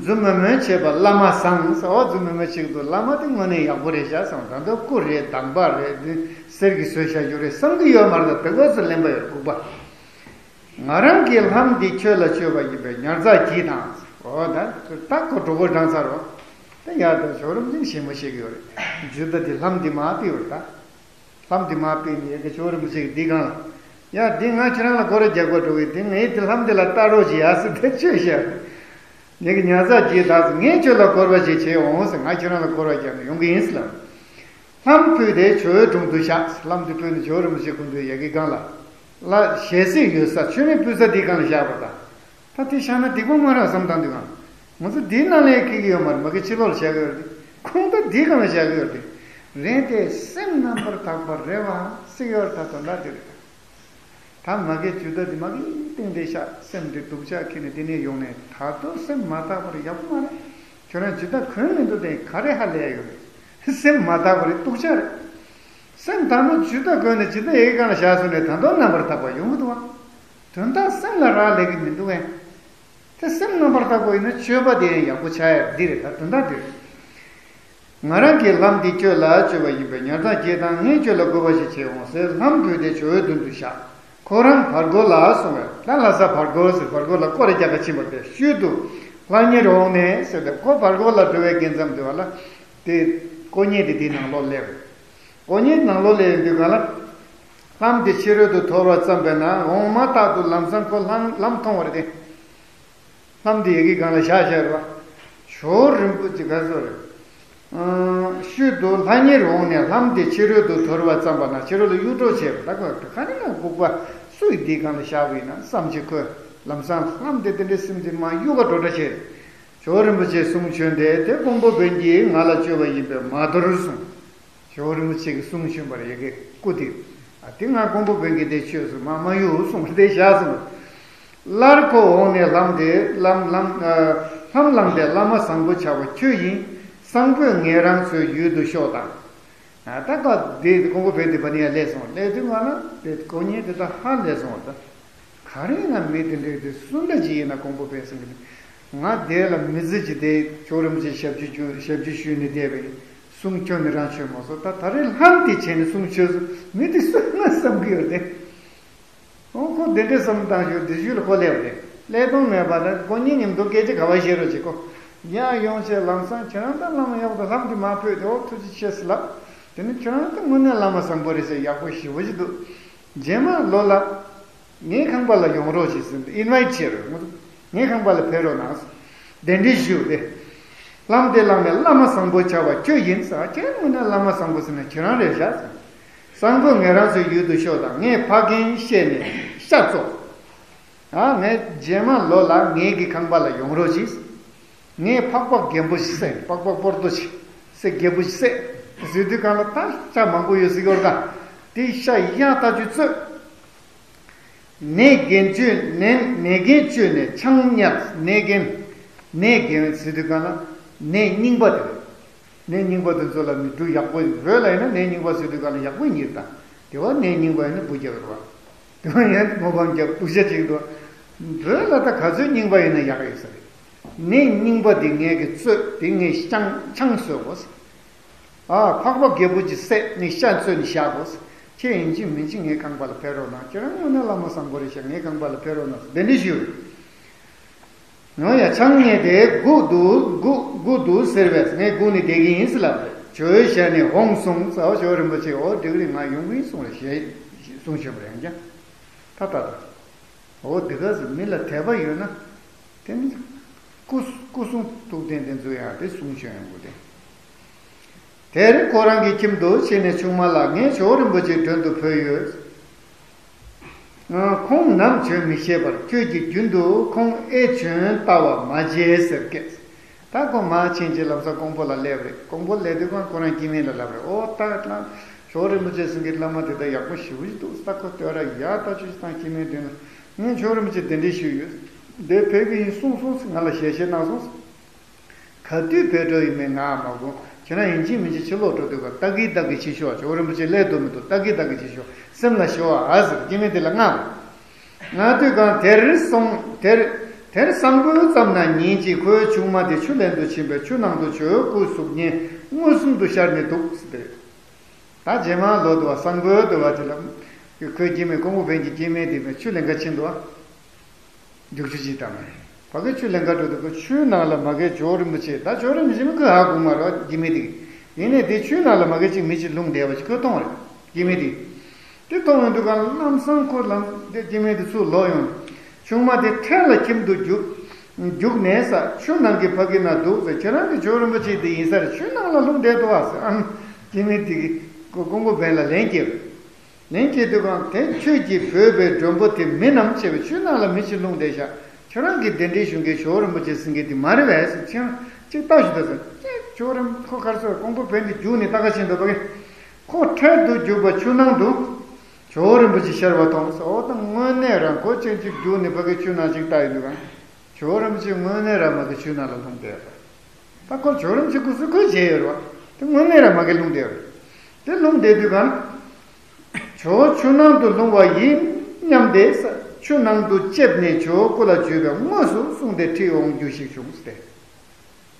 འཛུམ་དམུལ་དམུལ་བྱེད་པ་བླ་མ་བཟང་ཟེར། འོ། འཛུམ་དམུལ་དམུལ་བྱེད་ཀྱི་འདུག་བླ་མ་དེ་དངོས་གནས་ཡག་པོ་རེད་ཤག་བསམ། ད་དུང་སྐུ་རེད། དམ་པ་རེད། གསེར་གྱིས་བཟོས་བཞག་རྒྱུ་རེད་བསམ་གྱི་ཡོད་མ་རེད། ད་དེ་ག་ཚོད་རློན་པ་ཡོད་ལྐུགས་པ། ང་རང་གི་ལྷམ་འདི་ཁྱོད་ལ་མཆོད་པ་ཡིན་པས་ཉར་ཚགས་གྱིས་དང་། འོ། ད་ད་ཁོ་གྲོད་ཁོག་འགྲངས་ཚར་རོ། ད་ཡར་ད་ཇོ་བོ་རིན་པོ་ཆེ་ཞིམ་པོ་བཤད་ཀྱི་ཡོད་རེད། ཇུ་ད་འདི་ལྷམ་འདི་མར་ཕུད་ཡོད་རེད་ད། ལྷམ་འདི་མར་ཕུད་ནས་ཡ་གི་ཇོ་བོ་རིན་པོ་ཆེ་གིས་འདི་སྒང་ལ། ཡ། འདི་ང་ཁྱེད་རང་ལ་སྐོར་ར་རྒྱག་དགོས་འགྲོ་གི། འདི་ངས་འདི་ལྷམ་འདི་ལ་ལྟ་རོགས་བྱེད་ཡ་ཟེར་དེ་ཆོས་བཤད། ངས་གི་ཉར་ཚགས་གྱིས་དང་ཟེར། ངས་ཁྱོད་ལ་སྐོར་བ་ཞིག་བྱེད་འོང་ཟེར། ང་ཁྱེད་རང་ལ་སྐོར་བ་རྒྱག་ནས་ཡོང་གི་ཡིན་ཟེར་ལབ། ལྷམ་ཕུད་དེ་ཇོ་བོའི་དྲུང་དུ་བཞག་ལྷམ་དེ་ཕུད་ནས་ཇོ་བོ་རིན་པོ་ཆེ་སྐུ་མདུན་ཡ་གི་སྒང་ལ། ལ་ཞལ་གཟིགས་ཡོད་ས་མཆོད་མེ་ཕུལ་ས་དེའི་སྒང་ལ་བཞག་པ་དང་། ད་དེ་བཞག་ན་སྡིག་པ་མ་རག་བསམ་བཏང་དུས་གང་། ང་ཚོ་འདིའི་ནང་ལ་ཡང་སྐྱེ་གི་ཡོད་མ་རེད། མ་གི་ཕྱི་ལོགས་ལ་བཞག་གི་ཡོད་རེད། ཁོང་ད་འདིའི་སྒང་ལ་བཞག་གི་ཡོད་རེད། རེད་དེ་སེམས་རྣམ་པར་དག་པ་རེད་བ་སྲིད་ཡོད་ད་དོན་དག་དེ་རེད། ད་མ་གི་ཇུས་གཏོགས་དེ་མ་གི་སྟེང་དེ་བཞག་སེམས་དེ་སྡུག་ཅག་ཁྱེར་ནས་དེ་ནས་ཡོང་ནས་ད་དུང་སེམས་མ་དག་པ་རེད་ཡག་པོ་མ་རེད། ཁྱོད་རང་ཇུས་གཏོགས་གོན་མི་འདུག་དེ་ག་རེ་ཧ་ལས་ཡོད་རེད། སེམས་མ་དག་པ་རེད་སྡུག་ཅག་རེད། སེམས་དང་པོ་ཇུས་གཏོགས་གོན་ནས་ཇི་ལྟར་ཡི་གེ་སྒང་ལ་བཞག་སོང་ནས་ད་དུང་རྣམ་པར་དག་པ་ཡོང་གི་འདུག་བ། དོན་དག་སེམས་ལ་རག་ལས་ཀྱི་མི་འདུག་གས། དེ་སེམས་རྣམ་པར་དག་པ་ཡིན་ན་སྤྱོད་པ་དེ་ཡང་ཡག་པོ་ཆགས་ཡ་འདི་རེད་ད་དོན་དག་འདི་རེད། ང་རང་གིས་ལྷམ་འདི་ཁྱོད་ལ་སྤྱོད་པ་ཡིན་པས་ཉར་ཐག་བགྱིས་དང་ངས་ཁྱོད་ལ་དགོས་པ་ཞིག་བྱེད་འོང་ཟེར་ལྷམ་ཕུད་དེ་ཇོ་བོའི་མདུན་དུ་བཞག་ཁོ་རང་བར་སྒོ་ལ་སོང་བས་ད་ལྷ་ས་བར་སྒོ་ཟེར་བར་སྒོ་ལ་སྐོར་རྒྱག་ག་ཕྱིན་པ་དེ་ཤུལ་དུ་ལྷང་ངེར་འོངས་ནས་ཟེར་ཏེ་ཁོ་བར་སྒོ་ལ་འགྲོ་བའི་དཀྱིལ་མཚམས་དེ་བ་ལ་དེ་དཀོན་གཉེར་དེ་དེའི་ནང་ལོགས་སླེབས། དཀོན་གཉེར་ནང་ལོགས་སླེབས་ཡོང་དུས་གང་ལ། ལྷམ་དེ་ཕྱི་རོལ་དུ་དོར་བ་ཙམ་པས་ན་འོང་མ་ཐག་ཏུ་ལམ་སང་ཁོ་ལྷམ་ལྷམ་མཐོང་བ་རེད་དེ། ལྷམ་དེ་ཡ་གི་སྒང་ལ་བཞག་བཞག་རེད་བ། ཇོ་བོ་རིན་པོ་ཆེ་ག་ཚོད་རེད། ཤུལ་དུ་ལྷང་ངེར་འོངས་ནས་ལྷམ་དེ་ཕྱི་རོལ་དུ་དོར་བ་ཙམ་པ་ན་ཕྱི་རོལ་ལ་གཡུག་འགྲོ་བྱས་པ་ད་ཁོ་ག་ནས་ན་ལྐུགས་པ་སུ་ཡིས་འདིའི་སྒང་ལ་བཞག་པ་ཡིན་ན་བསམ་གྱི་ཁོས་ལམ་སང་ལྷམ་དེ་དེ་འདྲའི་སེམས་ཀྱི་མ་གཡུག་ག་འགྲོ་འདྲ་བྱས། ཇོ་བོ་རིན་པོ་ཆེས་གསུང་བྱོན་ཏེ་དེ་ཀོང་པོ་བོན་གྱིས་ང་ལ་བཅོལ་བ་ཡིན་པས་མ་དོར་གསུངས། ཇོ་བོ་རིན་པོ་ཆེ་གིས་གསུང་བྱོན་པར་ཡ་གི་སྐུ་དེ། ཨ་དེ་ང་ཀོང་པོ་བོན་གྱིས་དེ་ཆོས་སུ་མ་མ་གཡུག་གསུངས་དེ་བཞག་སོང་། སླར་ཁོ་འོངས་ནས་ལྷམ་དེ་ལམ་ལམ་ལྷམ་བླངས་ཏེ་བླ་མ་བཟང་པོ་ཆགས་པ་ཁྱོད་ཡིན། བཟང་པོས་ངེད་རང་ཚོའི་ཡུལ་དུ་ཤོག་དང་། ད་ཀ་དེ་ཀོང་པོ་བོན་དེ་བ་ནི་ཡ་སླེབས་སོང་སླེབས་དུས་ང་ལ་དེ་དཀོན་གཉེར་དེ་ད་ཧ་ལས་སོང་བ་ད། ག་རེ་ཡིན་ན་མི་དེ་འདྲས་དེ་སུ་འདྲ་ཅིག་ཡིན་ན་ཀོང་པོ་བོན་ཟེར་གི་ང་དེ་ལ་མི་ཚེ་གཅིག་དེ་ཇོ་བོ་རིན་པོ་ཆེ་ཞབས་ཕྱི་ཞུ་ཞབས་ཕྱི་ཞུས་ནས་བསྡད་པའི་གསུང་ཁྱོན་ནས་རང་ཆོད་མ་སོང་ད་ད་རེས་ལྷམ་དེ་བྱས་ནས་གསུང་ཆོས་སུ་མི་དེ་སུ་ཡིན་ན་བསམ་གི་ཡོད་དེ། ཨོ་ཁོ་དེ་འདྲས་བསམ་བཏང་ཞོར་དེ་ཤུལ་ལ་ཁོ་སླེབས་རེད། སླེབས་དོན་མེད་པ་ད་ཁོ་གཉིས་མཉམ་དུ་སྐད་ཆ་ག་བ་བཤད་རོགས་བྱེད་ཁོ། ཡང་ཡོང་བྱས་ལམ་སང་ཁྱེད་རང་ད་བླ་མ་ཡག་པོ་ད་ལྷམ་དེ་མ་ཕུད་དེ་ཨོ་ཐུགས་རྗེ་ཆེ་ཟེར་ལབ། དེ་ནི་ཁྱེད་རང་ད་དངོས་གནས་བླ་མ་བཟང་པོ་རེད་ཟེར་ཡག་པོ་ཞེ་པོ་ཅིག་འདུག་རྗེས་མ་ལོ་ལ། ངའི་ཁང་པ་ལ་ཡོང་རོགས་ཞེས་ཟེར་ཏེ་ཨིན་ཝའིཊ་བྱས་རོགས་ངོ་། ངའི་ཁང་པ་ལ་ཕེབས་རོགས་གནང་། གདན་འདྲེན་ཞུ་སྟེ། ལྷམ་དེ་བླངས་ནས་བླ་མ་བཟང་པོ་ཆགས་པ་ཁྱོད་ཡིན་ཟེར་ཁྱེད་དངོས་གནས་བླ་མ་བཟང་པོ་ཟེར་ན་ཁྱེད་རང་རེད་བཞག་ཟེར། བཟང་པོ་ངེད་རང་ཚོའི་ཡུལ་དུ་ཤོག་དང་ངས་ཕ་རྒན་བཤད་ནས་ཤ་བཙོ། ཨ་ངས་རྗེས་མ་ལོ་ལ་ངེད་ཀྱི་ཁང་པ་ལ་ཡོང་རོགས་གྱིས། ངས་ཕག་པ་རྒན་པོ་ཞིག་བསད་པགས་པ་སྤོར་ཏོ་ཞིག་བསད་རྒད་པོ་ཞིག་བསད་ཟེར་དུས་གང་ལ་ད་ཤ་མང་པོ་ཡོད་ཟེར་གི་ཡོད་ཀ་དེ་ཤ་ཡག་ལྟ་ཅུ་བཙོས། ནད་རྒན་བཅོས་ནད་ནད་རྒན་བཅོས་ནས་ཆང་བསྙལ་ནད་རྒན། ནད་རྒན་ཟེར་དུས་གང་ལ་ནད་རྙིང་པ་དེ་རེད། ནད་རྙིང་པ་དེ་ཚོ་ལ་ནི་འབྲུ་ཡག་པོ་ཡིན་བོད་ལ་ཡིན་ན་ནད་རྙིང་པ་ཟེར་དུས་གང་ལ་ཡག་པོ་ཉིད་དང་དེ་བ་ནད་རྙིང་པ་ཡིན་ན་འབུ་རྒྱག་རེད་བ། དེ་བ་ཡང་མོ་བམ་རྒྱག་འབུ་ཤ་ཅིག་འདུག་བོད་ལ་ད་ག་ཚོད་རྙིང་པ་ཡིན་ན་ཡག་ཡོད་ས་རེད། ནད་རྙིང་པ་དེ་ངས་ཀྱི་བཙོས་དེ་ངས་ཤང་ཆང་བཟོས་གོ་ཨ་ཕག་པ་རྒད་པོ་ཅིག་བསད་ནས་ཤ་བཙོས་ནས་བཞག་གོ་ཁྱེད་ཡིན་གཅིག་མིན་གཅིག་ངའི་ཁང་པ་ལ་ཕེབས་རོགས་གནང་ཁྱེད་རང་དངོས་གནས་བླ་མ་བཟང་པོ་རེད་ཤག་ངའི་ཁང་པ་ལ་ཕེབས་རོགས་གནང་གདན་འདྲེན་ཞུ། ཡང་ཡང་ཆང་བསྙལ་ཏེ་སྒུག་འདུག་སྒུག་སྒུག་འདུག་ཟེར་བས་ངས་སྒུག་ནས་བསྡད་ཀྱི་ཡིན་ཟེར་ལབ་རེད། ཇོ་བོའི་ཞལ་ནས་འོང་གསུངས་ཟེར་བ་ཇོ་བོ་རིན་པོ་ཆེས་འོ་འགྲིག་རེད་ང་ཡོང་གི་ཡིན་གསུངས་རེད་ཞེས་གསུངས་བྱུང་བ་རེད་ཡང་ཀྱང་། ད་ལྟ་དང་། འོ་འདི་ག་ཟེར་མི་ལ་དད་པ་ཡོད་ན། དེ་ནི་སྐུ་སྐུ་གསུང་ཐུགས་རྟེན་དེ་ཚོ་ཡང་དེ་གསུང་བྱོན་ཡོང་གི་རེད། དེར་ཁོ་རང་གི་ཁྱིམ་དུ་ཕྱིན་ནས་ཆུང་མ་ལ་ངས་ཇོ་བོ་རིན་པོ་ཆེའི་མགྲོན་དུ་བོས་ཡོད། ཁོང་ནམ་བྱོན་མི་ཤེས་པར་ཁྱོད་ཀྱིས་རྒྱུན་དུ་ཁོང་ཨེ་བྱོན་ལྟ་བ་མ་བརྗེད་ཟེར་སྐད། ད་ཁོ་མ་ཕྱིན་རྗེས་ལམ་སང་ཀོང་པོ་ལ་སླེབས་རེད། ཀོང་པོ་སླེབས་དུས་ཁོང་ཁོ་རང་སྐྱེ་དམན་ལ་ལབ་རེད། ཨོ་ད་ལ་ཇོ་བོ་རིན་པོ་ཆེ་ཟེར་མཁན་བླ་མ་དེ་ད་ཡག་པོ་ཞེ་པོ་ཞིག་འདུག་ད་ཁོ་ལྟོས་ར་ཡག་ལྟ་ཅི་ཞིག་དང་སྐྱེ་དམན་མདུན་ལ་ངས་ཇོ་བོ་རིན་པོ་ཆེ་གདན་འདྲེན་ཞུས་ཡོད། འདིར་ཕེབས་ཀྱི་ཡིན་གསུངས་སོང་ང་ལ་ཞལ་བཞེས་གནང་སོང་། ག་དུས་བོད་འགྲོ་ཡིན་མིན་ང་མ་དགོངས། ཁྱེད་རང་ཡིན་གཅིག་མིན་གཅིག་ཕྱིར་ལོག་འགྲོ་དུས་སྐབས་ལྟ་གིན་ལྟ་གིན་ཕྱིན་ཤོག་ཇོ་བོ་རིན་པོ་ཆེ་སླེབས་འདུག་མི་འདུག་ལྟ་གིན་ལྟ་གིན་ཕྱིན་ཤོག་སེམས་ལ་ཞོག་ཨ་ཟེར་སྐྱེ་དམན་དེ་ལ་མངགས། མངགས་དུས་གང་དེར་སོང་དེར་དེར་སང་ཕོད་ཙམ་ན་ཉིན་གཅིག་ཁོའི་ཆུང་མ་དེ་ཆུ་ལེན་དུ་ཕྱིན་པས་ཆུ་ནང་དུ་ཇོ་བོའི་སྐུ་གཟུགས་བརྙན་མངོན་སུམ་དུ་ཤར་ནས་འདུག་ཟེར་ཏེ། ད་རྗེས་མ་ལོ་དུ་བ་སང་ཕོད་དུ་བ་དེ་ལ་ཁོའི་སྐྱེ་དམན་ཀོང་པོ་བོན་གྱི་སྐྱེ་དམན་དེ་མས་ཆུ་ལེན་ག་ཕྱིན་འདུག་ཨ། རྒྱུག་ཆུ་གཅིག་དང་། ཕ་གི་ཆུ་ལེན་ག་འགྲོ་དུས་ཁོ་ཆུའི་ནང་ལ་མ་གི་ཇོ་བོ་རིན་པོ་ཆེ་ད་ཇོ་བོ་རིན་པོ་ཆེ་མི་ཁོས་ཧ་གོ་མ་རེད་སྐྱེ་དམན་དེ། ཡིན་ནའི་དེ་ཆུའི་ནང་ལ་མ་གི་གཅིག་མི་གཅིག་ལྷུང་བསྡད་པ་ཞིག་ཁོས་མཐོང་བ་རེད་སྐྱེ་དམན་དེ། དེ་མཐོང་ཡོང་དུས་གང་ལམ་སང་ཁོ་ལམ་དེ་སྐྱེ་དམན་དེ་ཚུར་ལོག་ཡོང་། ཆུང་མ་དེ་འཕྲལ་ལ་ཁྱིམ་དུ་རྒྱུགས། རྒྱུགས་ནས་ས་ཆུ་ནང་གི་ཕ་གི་ན་འདུག་ཟེར་ཁྱེད་རང་གི་ཇོ་བོ་རིན་པོ་ཆེ་དེ་ཡིན་ས་རེད་ཆུའི་ནང་ལ་ལྷུང་བསྡད་འདུག་ཨ་ཟེར་ཨང་། ཁྱིམ་མི་དེ་གིས་ཀོང་པོ་བན་ལ་ལན་སྐྱེལ། ལན་སྐྱེལ་དུས་གང་དེ་ཁྱོད་ཀྱིས་བོས་པའི་མགྲོན་པོ་དེ་མིན་ནམ་བྱས་པའི་ཆུ་ནང་ལ་མི་ཞིག་ལྷུང་བསྡད་ཤག་ཁྱོད་རང་གིས་གདན་འདྲེན་ཞུ་མཁན་ཇོ་བོ་རིན་པོ་ཆེ་ཟེར་མཁན་དེ་མ་རེད་པས་ཟེར། ཁྱེད་རང་གཅིག་ལྟ་ཞུ་ད་ཟེར། ཅེས་ཇོ་བོ་རིན་པོ་ཆེ་ཁོ་ག་རེ་ཟེར། ཀོང་པོ་བན་དེ་རྒྱུགས་ནས་ལྟ་ག་ཕྱིན་འདུག་པ་གི། ཁོ་འཕྲལ་དུ་རྒྱུག་པ་ཆུ་ནང་དུ་ཇོ་བོ་རིན་པོ་ཆེ་ཤར་བ་མཐོང་ཟེར། འོ་ད་དངོས་གནས་རང་ཁོ་ཅན་གཅིག་རྒྱུགས་ནས་ཕ་གི་ཆུ་ནང་ཅིག་ལྟ་ཡི་འདུག་ག་ཇོ་བོ་རིན་པོ་ཆེ་དངོས་གནས་རང་མ་གི་ཆུ་ནང་ལ་ལྷུང་བསྡད་པ། ད་ཁོ་ཇོ་བོ་རིན་པོ་ཆེ་སྐུ་གཟུགས་ཁོས་བྱས་ཡོད་རེད་བ། དེ་དངོས་གནས་རང་མ་གི་ལྷུང་བསྡད་ཡོད་རེད། དེ་ལྷུང་བསྡད་དུས་གང་། ཇོ་བོ་ཆུ་ནང་དུ་ལྷུང་བ་ཡིན་སྙམ་སྟེ། ཆུ་ནང་དུ་ལྕེབས་ནས་ཇོ་བོ་སྐུ་ལ་འཇུས་པས་དངོས་སུ་བསྲུངས་ཏེ་ཁྲིད་འོང་རྒྱུ་ཞིག་བྱུང་སྟེ།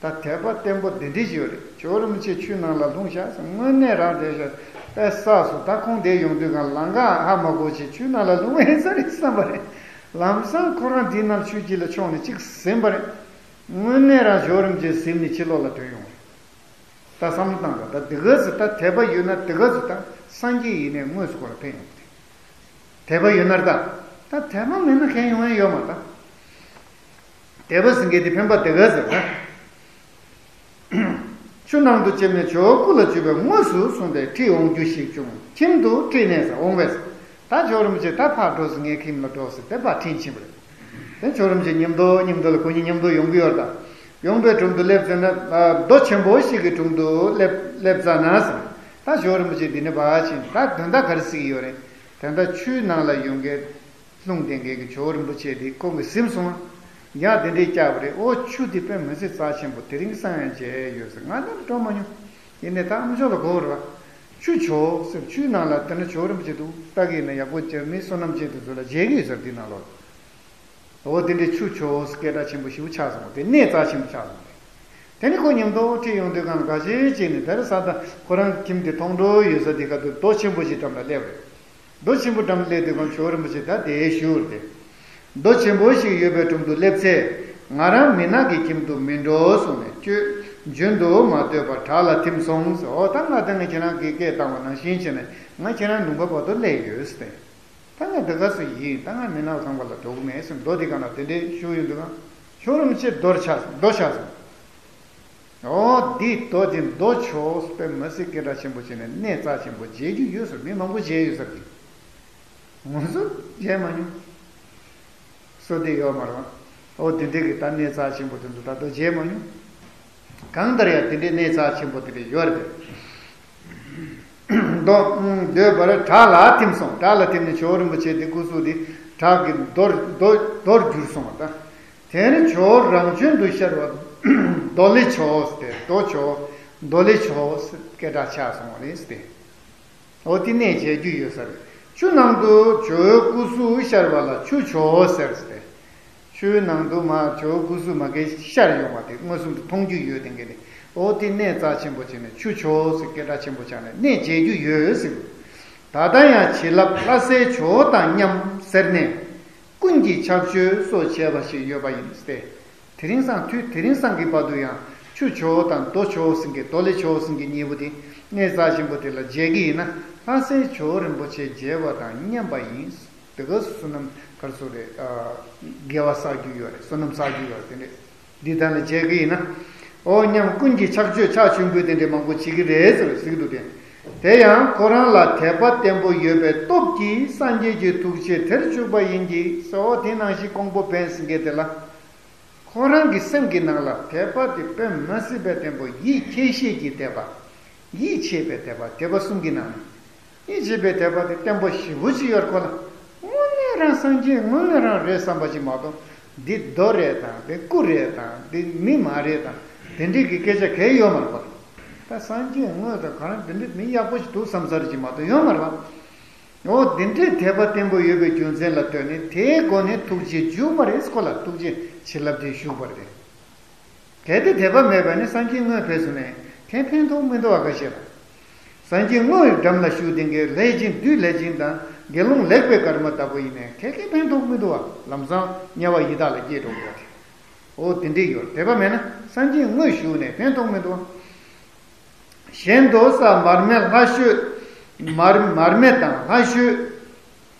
ད་དད་པ་བརྟན་པོ་འདི་འདྲ་ཞིག་ཡོད་རེད། ཇོ་བོ་རིན་པོ་ཆེ་ཆུ་ནང་ལ་ལྷུང་ཤག་ཟེར། དངོས་གནས་རང་བསྡད་ཤག་པས་བསགས་སོ། ད་ཁོང་དེ་ཡོང་དུས་གང་ལམ་ཁ་ཧ་མ་གོ་བྱས་ཆུ་ནང་ལ་ལྷུང་ཡིན་ས་རེད་བསམ་པ་རེད། ལམ་སང་ཁོ་རང་འདི་ནང་ཆུ་དཀྱིལ་ལ་མཆོངས་ནས་གཅིག་ཟིན་པ་རེད། དངོས་གནས་རང་ཇོ་བོ་རིན་པོ་ཆེ་གཟིམ་ནས་ཕྱི་ལོགས་ལ་ཐོན་ཡོང་བ་རེད། ད་བསམ་བློ་བཏང་དང་། ད་འདི་ག་ཟེར། ད་དད་པ་ཡོད་ན་འདི་ག་ཟེར། ད་སངས་རྒྱས་ཡིན་ནའི་དངོས་སུ་ཁོ་ལ་ཕན་ཡོང་གི་རེད། དད་པ་ཡོད་ན་རེད་ད། ད་དད་པ་མེད་ན་ཕན་ཡོང་ཡ་ཡོད་མ་རེད་ད། དད་པ་ཟེར་མཁན་དེ་ཕན་པ་འདི་ག་ཟེར་ད། ཆུ་ནང་དུ་ལྕེབས་ནས་ཇོ་བོ་སྐུ་ལ་འཇུས་པས་དངོས་སུ་བསྲུངས་ཏེ་ཁྲིད་འོང་རྒྱུ་ཞིག་བྱུང་། ཁྱིམ་དུ་ཁྲིད་ནས་ཟེར། འོང་བས་ཟེར། ད་ཇོ་བོ་རིན་པོ་ཆེ་ད་ཕར་འགྲོ་ཟེར། ངའི་ཁྱིམ་ལ་འགྲོ་ཟེར་ཏེ་ཕར་འཁྲིད་ཕྱིན་པ་རེད། དེ་ཇོ་བོ་རིན་པོ་ཆེ་མཉམ་དུ་མཉམ་དུ་ལ་ཁོ་གཉིས་མཉམ་དུ་ཡོང་གི་ཡོད་རེད་ད། ཡོང་པའི་དྲུང་དུ་སླེབས་ཚར་ན། རྡོ་ཆེན་པོ་ཞིག་གི་དྲུང་དུ་སླེབས་སླེབས་ཚར་ན་ཟེར། ད་ཇོ་བོ་རིན་པོ་ཆེ་འདི་ནས་ཕར་ཕྱིན། ད་དོན་དག་ག་རེ་ཟེར་གྱི་ཡོད་རེད། དོན་དག་ཆུའི་ནང་ལ་ཡོང་མཁན་ལྷུང་བསྡད་མཁན་གྱི་ཇོ་བོ་རིན་པོ་ཆེ་དེ་ཁོང་གིས་ཟིན་སོང་། ཡང་དེ་འདྲའི་བཀྱགས་པ་རེད། ཨོ་ཆུ་དེ་དཔེ་མི་སྲིད་རྩ་ཆེན་པོ། དེ་རིང་སང་ཡང་མཇལ་ཡོད་ཟེར། ང་ད་འགྲོ་མ་མྱོང་། ཡིན་ནའི་ད་ཨ་མཆོག་ལ་གོ་བ་རེད་བ། ཆུ་ཇོ་བོ་ཟེར། ཆུའི་ནང་ལ་དེ་ན་ཇོ་བོ་རིན་པོ་ཆེ་འདུག་ལྟ་གི་ཡིན་ན་ཡག་པོ་བྱས། མི་བསོད་ནམས་ཅན་དེ་ཚོ་ལ་མཇལ་གི་ཡོད་ཟེར། དེ་ནང་ལོགས་ལ། འོ་དེ་འདྲའི་ཆུ་ཇོ་བོ་སྐད་གྲགས་ཆེན་པོ་ཞེ་པོ་ཆགས་སོང་། དེ་གནས་རྩ་ཆེན་པོ་ཆགས་སོང་། དེ་ནི་ཁོ་མཉམ་དུ་ཁྲིད་ཡོང་དུས་གང་ལ་ག་ཅེ་ཅེ་ནས་དེར་ས་ད་ཁོ་རང་ཁྱིམ་དེ་མཐོང་གྲོལ་ཡོད་ས་དེ་ཁ་ཐུག་རྡོ་ཆེན་པོ་ཞིག་འགྲམ་ལ་སླེབས་རེད། རྡོ་ཆེན་པོ་འགྲམ་སླེབས་དུས་གང་ཇོ་བོ་རིན་པོ་ཆེ་ད་དེར་བཞུགས་རེད། རྡོ་ཆེན་པོ་ཞིག་ཡོད་པའི་དྲུང་དུ་སླེབས་ཚེ། ང་རང་མུན་ནག་གི་ཁྱིམ་དུ་མི་འགྲོ་གསུངས་ནས་ཁྱོད་རྒྱུན་དུ་མ་སྡོད་པར་བྲག་ལ་ཐིམ་སོང་ཟེར། འོ་ད་ང་ད་ངས་ཁྱེད་རང་གིས་སྐད་བཏང་བ་ནང་བཞིན་བྱས་ནས་ང་ཁྱེད་རང་ལུང་པ་བར་དུ་སླེབས་ཡོད་ཟེར། ད་ང་འདི་ག་སུ་ཡིན། ད་ང་མུན་ནག་ཁང་པ་ལ་འགྲོ་གི་མེད་ཟེར། རྡོ་དེ་གང་ལ་དེ་འདྲའི་བཞུགས་ཡོང་དུས་གང་ཇོ་བོ་རིན་པོ་ཆེ་རྡོར་ཆགས་སོང་། རྡོ་ཆགས་སོང་། འོ་འདི་རྡོ་དེ་རྡོ་ཇོ་བོ་དཔེ་མི་སྲིད་སྐད་གྲགས་ཆེན་པོ་བྱས་ནས་གནས་རྩ་ཆེན་པོ་མཇལ་རྒྱུ་ཡོད་ཟེར། མི་མང་པོ་མཇལ་ཡོད་ཟེར་གི། ང་ཚོ་མཇལ་མ་མྱོང་། སོ་དེ་ཡོད་མ་རེད་བ། འོ་དེ་འདྲའི་གི་ད་གནས་རྩ་ཆེན་པོ་དེ་ཚོ་ད་དུང་མཇལ་མ་མྱོང་། གང་ལྟར་ཡང་དེ་འདྲའི་གནས་རྩ་ཆེན་པོ་དེ་འདྲ་ཡོད་རེད། རྡོ་སྡོད་པར་བྲག་ལ་ཐིམ་སོང་། བྲག་ལ་ཐིམ་ནས་ཇོ་བོ་རིན་པོ་ཆེ་དེ་སྐུ་གཟུགས་དེ་བྲག་གི་རྡོར་རྡོ་རྡོར་གྱུར་སོང་བ་དང་། དེར་ཇོ་བོ་རང་བྱོན་དུ་ཤར་བ་རྡོ་ལེ་ཇོ་བོ་ཟེར་ཏེ། རྡོ་ཇོ་བོ་རྡོ་ལེ་ཇོ་བོ་ཟེར་སྐད་གྲགས་ཆགས་སོང་བ་རེད་ཟེར་ཏེ། འོ་དེ་གནས་མཇལ་རྒྱུ་ཡོད་ས་རེད། ཆུ་ནང་དུ་ཇོ་བོའི་སྐུ་གཟུགས་ཤར་བ་ལ་ཆུ་ཇོ་བོ་ཟེར་ཟེར་ཏེ། ཆུའི་ནང་དུ་མར་ཇོ་བོའི་སྐུ་གཟུགས་མ་གི་ཤར་ཡོང་བ་དེ་མངོན་སུམ་དུ་མཐོང་རྒྱུ་ཡོད། དེ་འདྲ་གི་ནི་འོ་དེ་གནས་རྩ་ཆེན་པོ་བྱས་ནས་ཆུ་ཇོ་བོ་ཟེར་སྐད་གྲགས་ཆེན་པོ་ཆགས་ནས་གནས་མཇལ་རྒྱུ་ཡོད་ཟེར། ད་ལྟ་ཡང་བྱིན་རླབས་ལྷ་སྲས་ཇོ་བོ་དང་མཉམ་ཟེར་ནས། ཀུན་གྱིས་ཕྱག་མཆོད་སོགས་བྱས་པ་ཞིག་ཡོད་པ་ཡིན་ཏེ། དེ་རིང་སང་དུས་དེ་རིང་སང་གི་བར་དུ་ཡང་ཆུ་ཇོ་བོ་དང་རྡོ་ཇོ་བོ་ཟེར་མཁན། རྡོ་ལེ་ཇོ་བོ་ཟེར་མཁན་གཉིས་པོ་དེ་གནས་རྩ་ཆེན་པོ་དེ་ལ་མཇལ་གྱི་ཡིན་ན། ལྷ་སྲས་ཇོ་བོ་རིན་པོ་ཆེ་མཇལ་བ་དང་མཉམ་པ་ཡིན། དེ་ག་བསོད་ནམས་ག་རེ་ཟེར་རེད། ཨ། དགེ་བ་བསགས་རྒྱུ་ཡོད་རེད། བསོད་ནམས་བསགས་རྒྱུ་ཡོད་རེད། དེ་འདྲས། འདི་དག་ལ་མཇལ་གྱི་ཡིན་ན། འོ་མཉམ་ཀུན་གྱིས་ཕྱག་མཆོད་ཕྱག་མཆོད་འབུལ་དེ་འདྲས་མང་པོ་བྱེད་ཀྱི་རེད་ཟེར་ཟེར་གྱི་འདུག་སྟེ། དེ་ཡང་ཁོ་རང་ལ་དད་པ་བརྟན་པོ་ཡོད་པའི་སྟོབས་ཀྱིས་སངས་རྒྱས་ཀྱི་ཐུགས་རྗེ་དེར་བཅུག་པ་ཡིན་གྱི་ཟེར། འོ་དེ་ནང་བཞིན་ཀོང་པོ་བན་ཟེར་མཁན་དེ་ལ། ཁོ་རང་གི་སེམས་ཀྱི་ནང་ལ་དད་པ་དེ་དཔེ་མི་སྲིད་པའི་བརྟན་པོ། ཡིད་ཁྱེད་ཤེས་ཀྱི་དད་པ། ཡིད་ཆེས་པའི་དད་པ། དད་པ་གསུམ་གྱི་ནང་ནས། ཡིད་ཆེས་པའི་དད་པ་དེ་བརྟན་པོ་ཞེ་པོ་ཅིག་ཡོད་ཁོ་ལ། དངོས་གནས་རང་སངས་རྒྱས་དངོས་གནས་རང་རེད་བསམ་པ་ཅིག་མ་གཏོགས། འདི་རྡོ་རེད་དང་། འདི་སྐུ་རེད་དང་། འདི་མི་མ་རེད་དང་། དེ་འདྲའི་གི་སྐད་ཆ་གང་ཡང་ཡོད་མ་རེད་པ། ད་སངས་རྒྱས་དངོས་དང་གང་རང་འདི་འདྲའི་མི་ཡག་པོ་ཞིག་འདུག་བསམ་ས་རེ་ཅིག་མ་གཏོགས་ཡོད་མ་རེད་པ། འོ་དེ་འདྲའི་དད་པ་བརྟན་པོ་ཡོད་པའི་རྒྱུ་མཚན་ལ་ལྟོས་ནས་དེའི་སྒོ་ནས་ཐུགས་རྗེ་འཇུག་པ་རེད། ཁོ་ལ་ཐུགས་རྗེ་བྱིན་རླབས་དེ་ཞུགས་པ་རེད། གལ་ཏེ་དད་པ་མེད་པ་ནི་སངས་རྒྱས་དངོས་ཕེབས་སོང་ནས་དེ་ཕན་ཐོགས་མི་འདུག་པ། ཁ་ཤས་ལ། སངས་རྒྱས་དངོས་འགྲམ་ལ་བཞུགས་བསྡད་མཁན་ལྷས་སྦྱིན་བདུད་ལྷས་སྦྱིན་དང་དགེ་སློང་ལེགས་པའི་སྐར་མ་ལྟ་བུ་ཡིན་ནའི་ག་གེ་ཕན་ཐོགས་མི་འདུག་པ། ལམ་སང་དམྱལ་བ་ཡི་དྭགས་ལ་སྐྱེས་འགྲོ་དགོས་ཏེ། འོ་དེ་འདྲས་ཡོད། དད་པ་མེད་ན་སངས་རྒྱས་དངོས་བཞུགས་ནས་ཕན་ཐོགས་མི་འདུག་པ། གཞན་དུ་ས་མར་མེ་ལྷ་བཤོས། མར་མར་མེ་དང་ལྷ་བཤོས་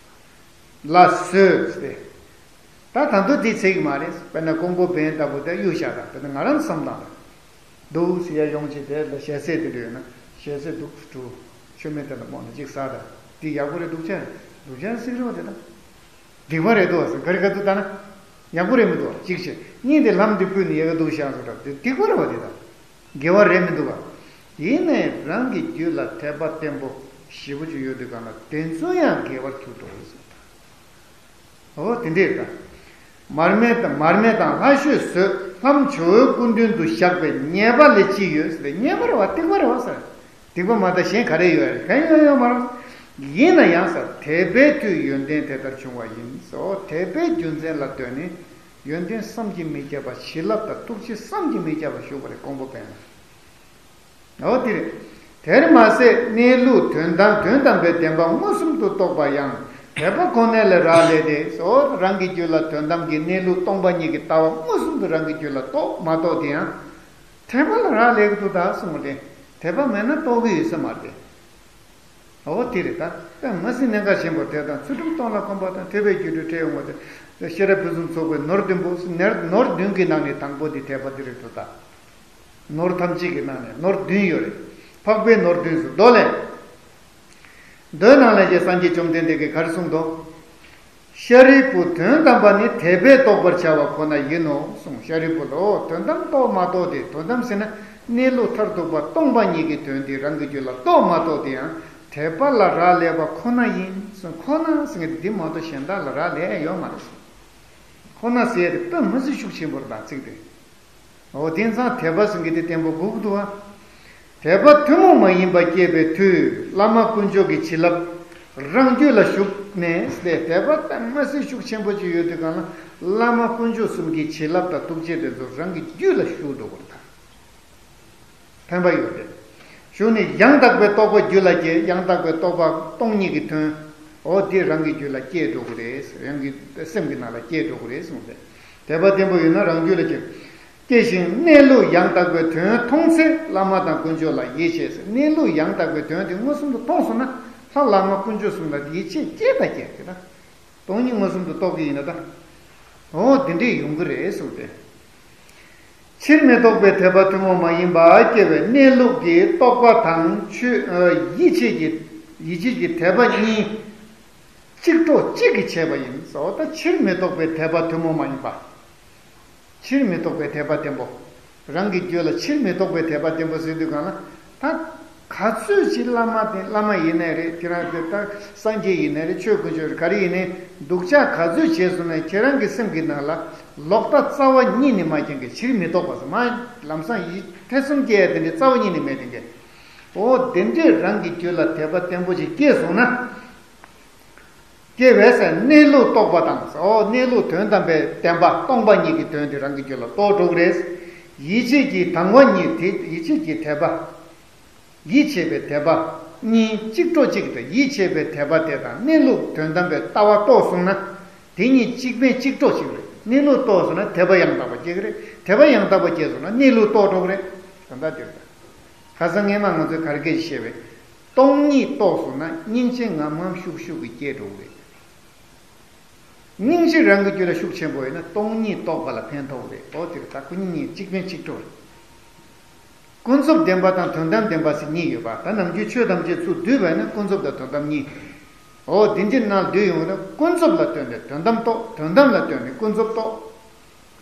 ལ་བཟོད་ཟེར་ཏེ། ད་ད་དུང་དེ་ཚིག་མ་རེད། དཔེར་ན་ཀོང་པོ་བན་ལྟ་བུ་དེ་གཡུག་བཞག་དང་། དཔེར་ན་ང་རང་བསམ་སྟངས་ལ་འདུག་ཟེར་ཡ་ཡོང་ཅིག་དེ་ལ་ཞལ་ཟས་དེ་འདྲ་ཡོད་ན། ཞལ་ཟས་འདུག་བྲུ། མཆོད་མེ་དེ་ལ་རྨོངས་ནས་གཅིག་ཟ་དང་། འདི་ཡག་པོ་རེད་འདུག་ཅེས། འདུག་ཅེས་སྲིད་རེད་བ་དེ་དང་། སྡིག་པ་རེད་འདུག་བ་ཟེར་ག་རེ་ག་དུ་ལྟ་ན། ཡག་པོ་རེད་མི་འདུག་བ་གཅིག་བྱས། གཉིས་དེ་ལྷམ་འདི་ཕུད་ནས་ཡལ་ག་འདུག་བཞག་སོང་འདྲ་དེ་སྡིག་པ་རེད་བ་དེ་དང་། དགེ་བ་རེད་མི་འདུག་བ། ཡིན་ནའི་རང་གི་རྒྱུད་ལ་དད་པ་བརྟན་པོ་ཞེ་པོ་ཅིག་ཡོད་དུས་གང་ལ་དེ་ཚོ་ཡང་དགེ་བར་གྱུར་འགྲོ་ཟེར། འོ་དེ་འདྲས་ད། མར་མེ་དང་མར་མེ་དང་ལྷ་བཤོས་ཟོས། ལྷའམ་ཇོ་བོའི་སྐུ་མདུན་དུ་བཞག་པའི་ཉེས་པ་ལས་ཅི་ཡོད་ཟེར་ཏེ། ཉེས་པ་རེད་བ་སྡིག་པ་རེད་བ་ཟེར། སྡིག་པ་མ་གཏོགས་གཞན་ག་རེ་ཡོད་རེད། གང་ཡང་ཡོད་མ་རེད། ཡིན་ན་ཡང་ཟེར། དད་པའི་མཐུས་ཡོན་ཏན་དེ་ལྟར་འབྱུང་བ་ཡིན་ཟེར། འོ་དད་པའི་རྒྱུ་མཚན་ལ་ལྟོས་ནས་ཡོན་ཏན་བསམ་གྱིས་མི་ཁྱབ་པ་བྱིན་རླབས་དང་ཐུགས་རྗེ་བསམ་གྱིས་མི་ཁྱབ་པ་ཞུགས་པ་རེད། ཀོང་པོ་པས་ན། འོ་དེ་རེད། དེར་མ་ཟད་གནས་ལུགས་དོན་དམ་དོན་དམ་པའི་བདེན་པ་མངོན་སུམ་དུ་རྟོགས་པ་ཡང་དད་པ་ཁོ་ན་ལས་རག་ལས་ཏེ། འོ་རང་གི་རྒྱུད་ལ་དོན་དམ་གྱི་གནས་ལུགས་སྟོང་པ་ཉིད་ཀྱི་ལྟ་བ་མངོན་སུམ་དུ་རང་གི་རྒྱུད་ལ་རྟོགས་མ་རྟོགས་དེ་ཡང་དད་པ་ལ་རག་ལས་ཀྱི་འདུག་ད་གསུངས་པ་རེད། དད་པ་མེད་ན་རྟོགས་ཀྱི་ཡོད་ས་མ་རེད། འོ་དེ་རེད་ད། དཔེ་མི་སྲིད་གནད་འགག་ཆེན་པོ་དེ་དང་། ཚུལ་ཁྲིམས་སྟོང་ལ་གོམས་པ་དང་། ཐེག་པའི་རྒྱུད་དུ་ཁྲིད་ཡོང་བ་དེ། ཤེས་རབ་ཕུན་སུམ་ཚོགས་པའི་ནོར་བདུན་པོ་ཟེར། ནོར་ནོར་བདུན་གྱི་ནང་ནས་དང་པོ་དེ་དད་པ་དེ་རེད་འདུག་ད། ནོར་ཐམས་ཅད་ཀྱི་ནང་ནས་ནོར་བདུན་ཡོད་རེད། འཕགས་པའི་ནོར་བདུན་ཟེར། མདོ་ལས། མདོའི་ནང་ལས་ཀྱང་སངས་རྒྱས་བཅོམ་ལྡན་འདས་ཀྱིས་ག་རེ་གསུངས་འདུག། ཤཱ་རིའི་བུ། དོན་དམ་པ་ནི་དད་པས་རྟོགས་པར་བྱ་བ་ཁོ་ན་ཡིན་ནོ་གསུངས། ཤཱ་རིའི་བུ་ལོ། དོན་དམ་རྟོགས་མ་རྟོགས་དེ། དོན་དམ་ཟེར་ན་གནས་ལུགས་མཐར་ཐུག་པ་སྟོང་པ་ཉིད་ཀྱི་དོན་དེ་རང་གི་རྒྱུད་ལ་རྟོགས་མ་རྟོགས་དེ་ཡང་དད་པ་ལ་རག་ལས་པ་ཁོ་ན་ཡིན་གསུངས། ཁོ་ན་ཟེར་མཁན་དེ་འདི་མ་གཏོགས་གཞན་དག་ལ་རག་ལས་ཡོད་མ་རེད་གསུངས། ཁོ་ན་ཟེར་ཡ་དེ་དཔེ་མི་སྲིད་ཤུགས་ཆེན་པོ་རེད་ད་ཚིག་དེ། འོ་དེང་སང་དད་པ་ཟེར་མཁན་དེ་བརྟན་པོ་དགོས་ཀྱི་འདུག་བ། དད་པ་ཐུན་མོང་མ་ཡིན་པ་སྐྱེས་པའི་མཐུས་བླ་མ་དཀོན་མཆོག་གི་བྱིན་རླབས་རང་རྒྱུད་ལ་ཞུགས་ནས་ཟེར། དད་པ་དཔེ་མི་སྲིད་ཤུགས་ཆེན་པོ་ཅིག་ཡོད་དུས་གང་ལ་བླ་མ་དཀོན་མཆོག་གསུམ་གྱི་བྱིན་རླབས་དང་ཐུགས་རྗེ་དེ་ཚོ་རང་གི་རྒྱུད་ལ་ཞུགས་འགྲོ་དགོས་རེད་ད། ཕན་པ་ཡོད་དེ། གཞུག་ནས་ཡང་དག་པའི་རྟོགས་པ་རྒྱུད་ལ་སྐྱེ། ཡང་དག་པའི་རྟོགས་པ་སྟོང་ཉིད་ཀྱི་དོན། འོ་དེ་རང་གི་རྒྱུད་ལ་སྐྱེ་འགྲོ་གི་རེད། རང་གི་སེམས་ཀྱི་ནང་ལ་སྐྱེ་འགྲོ་གི་རེད་གསུངས་ཏེ། དད་པ་བརྟན་པོ་ཡོད་ན་རང་རྒྱུད་ལ་སྐྱེ། སྐྱེ་ཞིང་གནས་ལུགས་ཡང་དག་པའི་དོན་མཐོང་ཚེ་བླ་མ་དང་དཀོན་མཆོག་ལ་ཡིད་ཆེས་ཟེར། གནས་ལུགས་ཡང་དག་པའི་དོན་དེ་མངོན་སུམ་དུ་མཐོང་སོང་ན་ལྷ་བླ་མ་དཀོན་མཆོག་གསུམ་ལ་ཡིད་ཆེས་སྐྱེ་དང་སྐྱེ་དེ་དང་། སྟོང་ཉིད་མངོན་སུམ་དུ་རྟོགས་ཀྱི་ཡིན་ན་ད། འོ་དེ་འདྲས་ཡོང་གི་རེད་གསུངས་ཏེ། ཕྱིར་མི་ལྡོག་པའི་དད་པ་ཐུན་མོང་མ་ཡིན་པ་སྐྱེ་བའི་གནས་ལུགས་ཀྱི་རྟོགས་པ་དང་ཆོས། ཡིད་ཆེས་ཀྱི། ཡིད་ཆེས་ཀྱི་དད་པ་གཉིས་གཅིག་གྲོགས་གཅིག་གིས་བྱས་པ་ཡིན་ཟེར་བ་དང་། ཕྱིར་མི་ལྡོག་པའི་དད་པ་ཐུན་མོང་མ་ཡིན་པ། ཕྱིར་མི་ལྡོག་པའི་དད་པ་བརྟན་པོ། རང་གི་རྒྱུད་ལ་ཕྱིར་མི་ལྡོག་པའི་དད་པ་བརྟན་པོ་ཟེར་དུས་གང་ལ། ད་ག་ཚོད་ཅིག་བླ་མ་དེ་བླ་མ་ཡིན་ནའི་རེད། དེ་རང་དེ་ད་སངས་རྒྱས་ཡིན་ནའི་རེད། ཆོས་དཀོན་མཆོག་རེད། ག་རེ་ཡིན་ནའི་སྡུག་ཅག་ག་ཚོད་བྱས་སོང་ནའི་ཁྱེད་རང་གི་སེམས་ཀྱི་ནང་ལ་ལོག་ལྟ་རྩ་བ་ཉིད་ནས་མ་སྐྱེ་མཁན། ཕྱིར་མི་ལྡོག་པ་ཟེར་མ། ལམ་སང་ཡིད་ཐེ་ཚོམ་སྐྱེ་ཡ་དེ་འདྲའི་རྩ་བ་ཉིད་ནས་མེད་དེ་འགའ། འོ་དེ་འདྲས་རང་གི་རྒྱུད་ལ་དད་པ་བརྟན་པོ་ཅིག་སྐྱེས་སོང་ན། སྐྱེ་བས་ཟེར། གནས་ལུགས་རྟོགས་པ་དང་། འོ་གནས་ལུགས་དོན་དམ་པའི་བདེན་པ་སྟོང་པ་ཉིད་ཀྱི་དོན་དེ་རང་གི་རྒྱུད་ལ་རྟོགས་འགྲོ་གི་རེད། ཡིད་ཆེས་ཀྱི་དང་བ་གཉིས་དེ། ཡིད་ཆེས་ཀྱི་དད་པ། ཡིད་ཆེས་པའི་དད་པ་གཉིས་གཅིག་གྲོགས་གཅིག་ཏུ། ཡིད་ཆེས་པའི་དད་པ་དེ་དང་གནས་ལུགས་དོན་དམ་པའི་ལྟ་བ་རྟོགས་སོང་ན། དེ་གཉིས་གཅིག་ཕན་གཅིག་གྲོགས་ཤིག་རེད། གནས་ལུགས་རྟོགས་སོང་ན་དད་པ་ཡང་དག་པ་སྐྱེ་གི་རེད། དད་པ་ཡང་དག་པ་སྐྱེས་སོང་ན་གནས་ལུགས་རྟོགས་འགྲོ་གི་རེད། དོན་དག་དེ་རེད། ཁ་སང་སྔས་མ་ང་ཚོས་ག་རེ་སྐད་ཆ་བཤད་པས། སྟོང་ཉིད་རྟོགས་སོང་ན་སྙིང་རྗེ་ངམ་ངམ་ཤུགས་ཤུགས་ཀྱིས་སྐྱེ་འགྲོ་གི་རེད། སྙིང་རྗེ་རང་གི་རྒྱུད་ལ་ཤུགས་ཆེན་པོ་ཡོད་ན་སྟོང་ཉིད་རྟོགས་པ་ལ་ཕན་ཐོགས་རེད། འོ་དེ་རེད། ད་ཁོ་གཉིས་གཉིས་གཅིག་ཕན་གཅིག་གྲོགས་རེད། ཀུན་རྫོབ་བདེན་པ་དང་དོན་དམ་བདེན་པ་ཟེར་གཉིས་ཡོད་པ། ད་ནམ་རྒྱུན་ཆོས་ཐམས་ཅད་ཚུར་བསྡུས་པ་ཡིན་ན་ཀུན་རྫོབ་དང་དོན་དམ་གཉིས། འོ་དེ་འདྲའི་ནང་བསྡུས་ཡོང་བ་ན། ཀུན་རྫོབ་ལ་ལྟོས་ནས་དོན་དམ་རྟོགས། དོན་དམ་ལ་ལྟོས་ནས་ཀུན་རྫོབ་རྟོགས།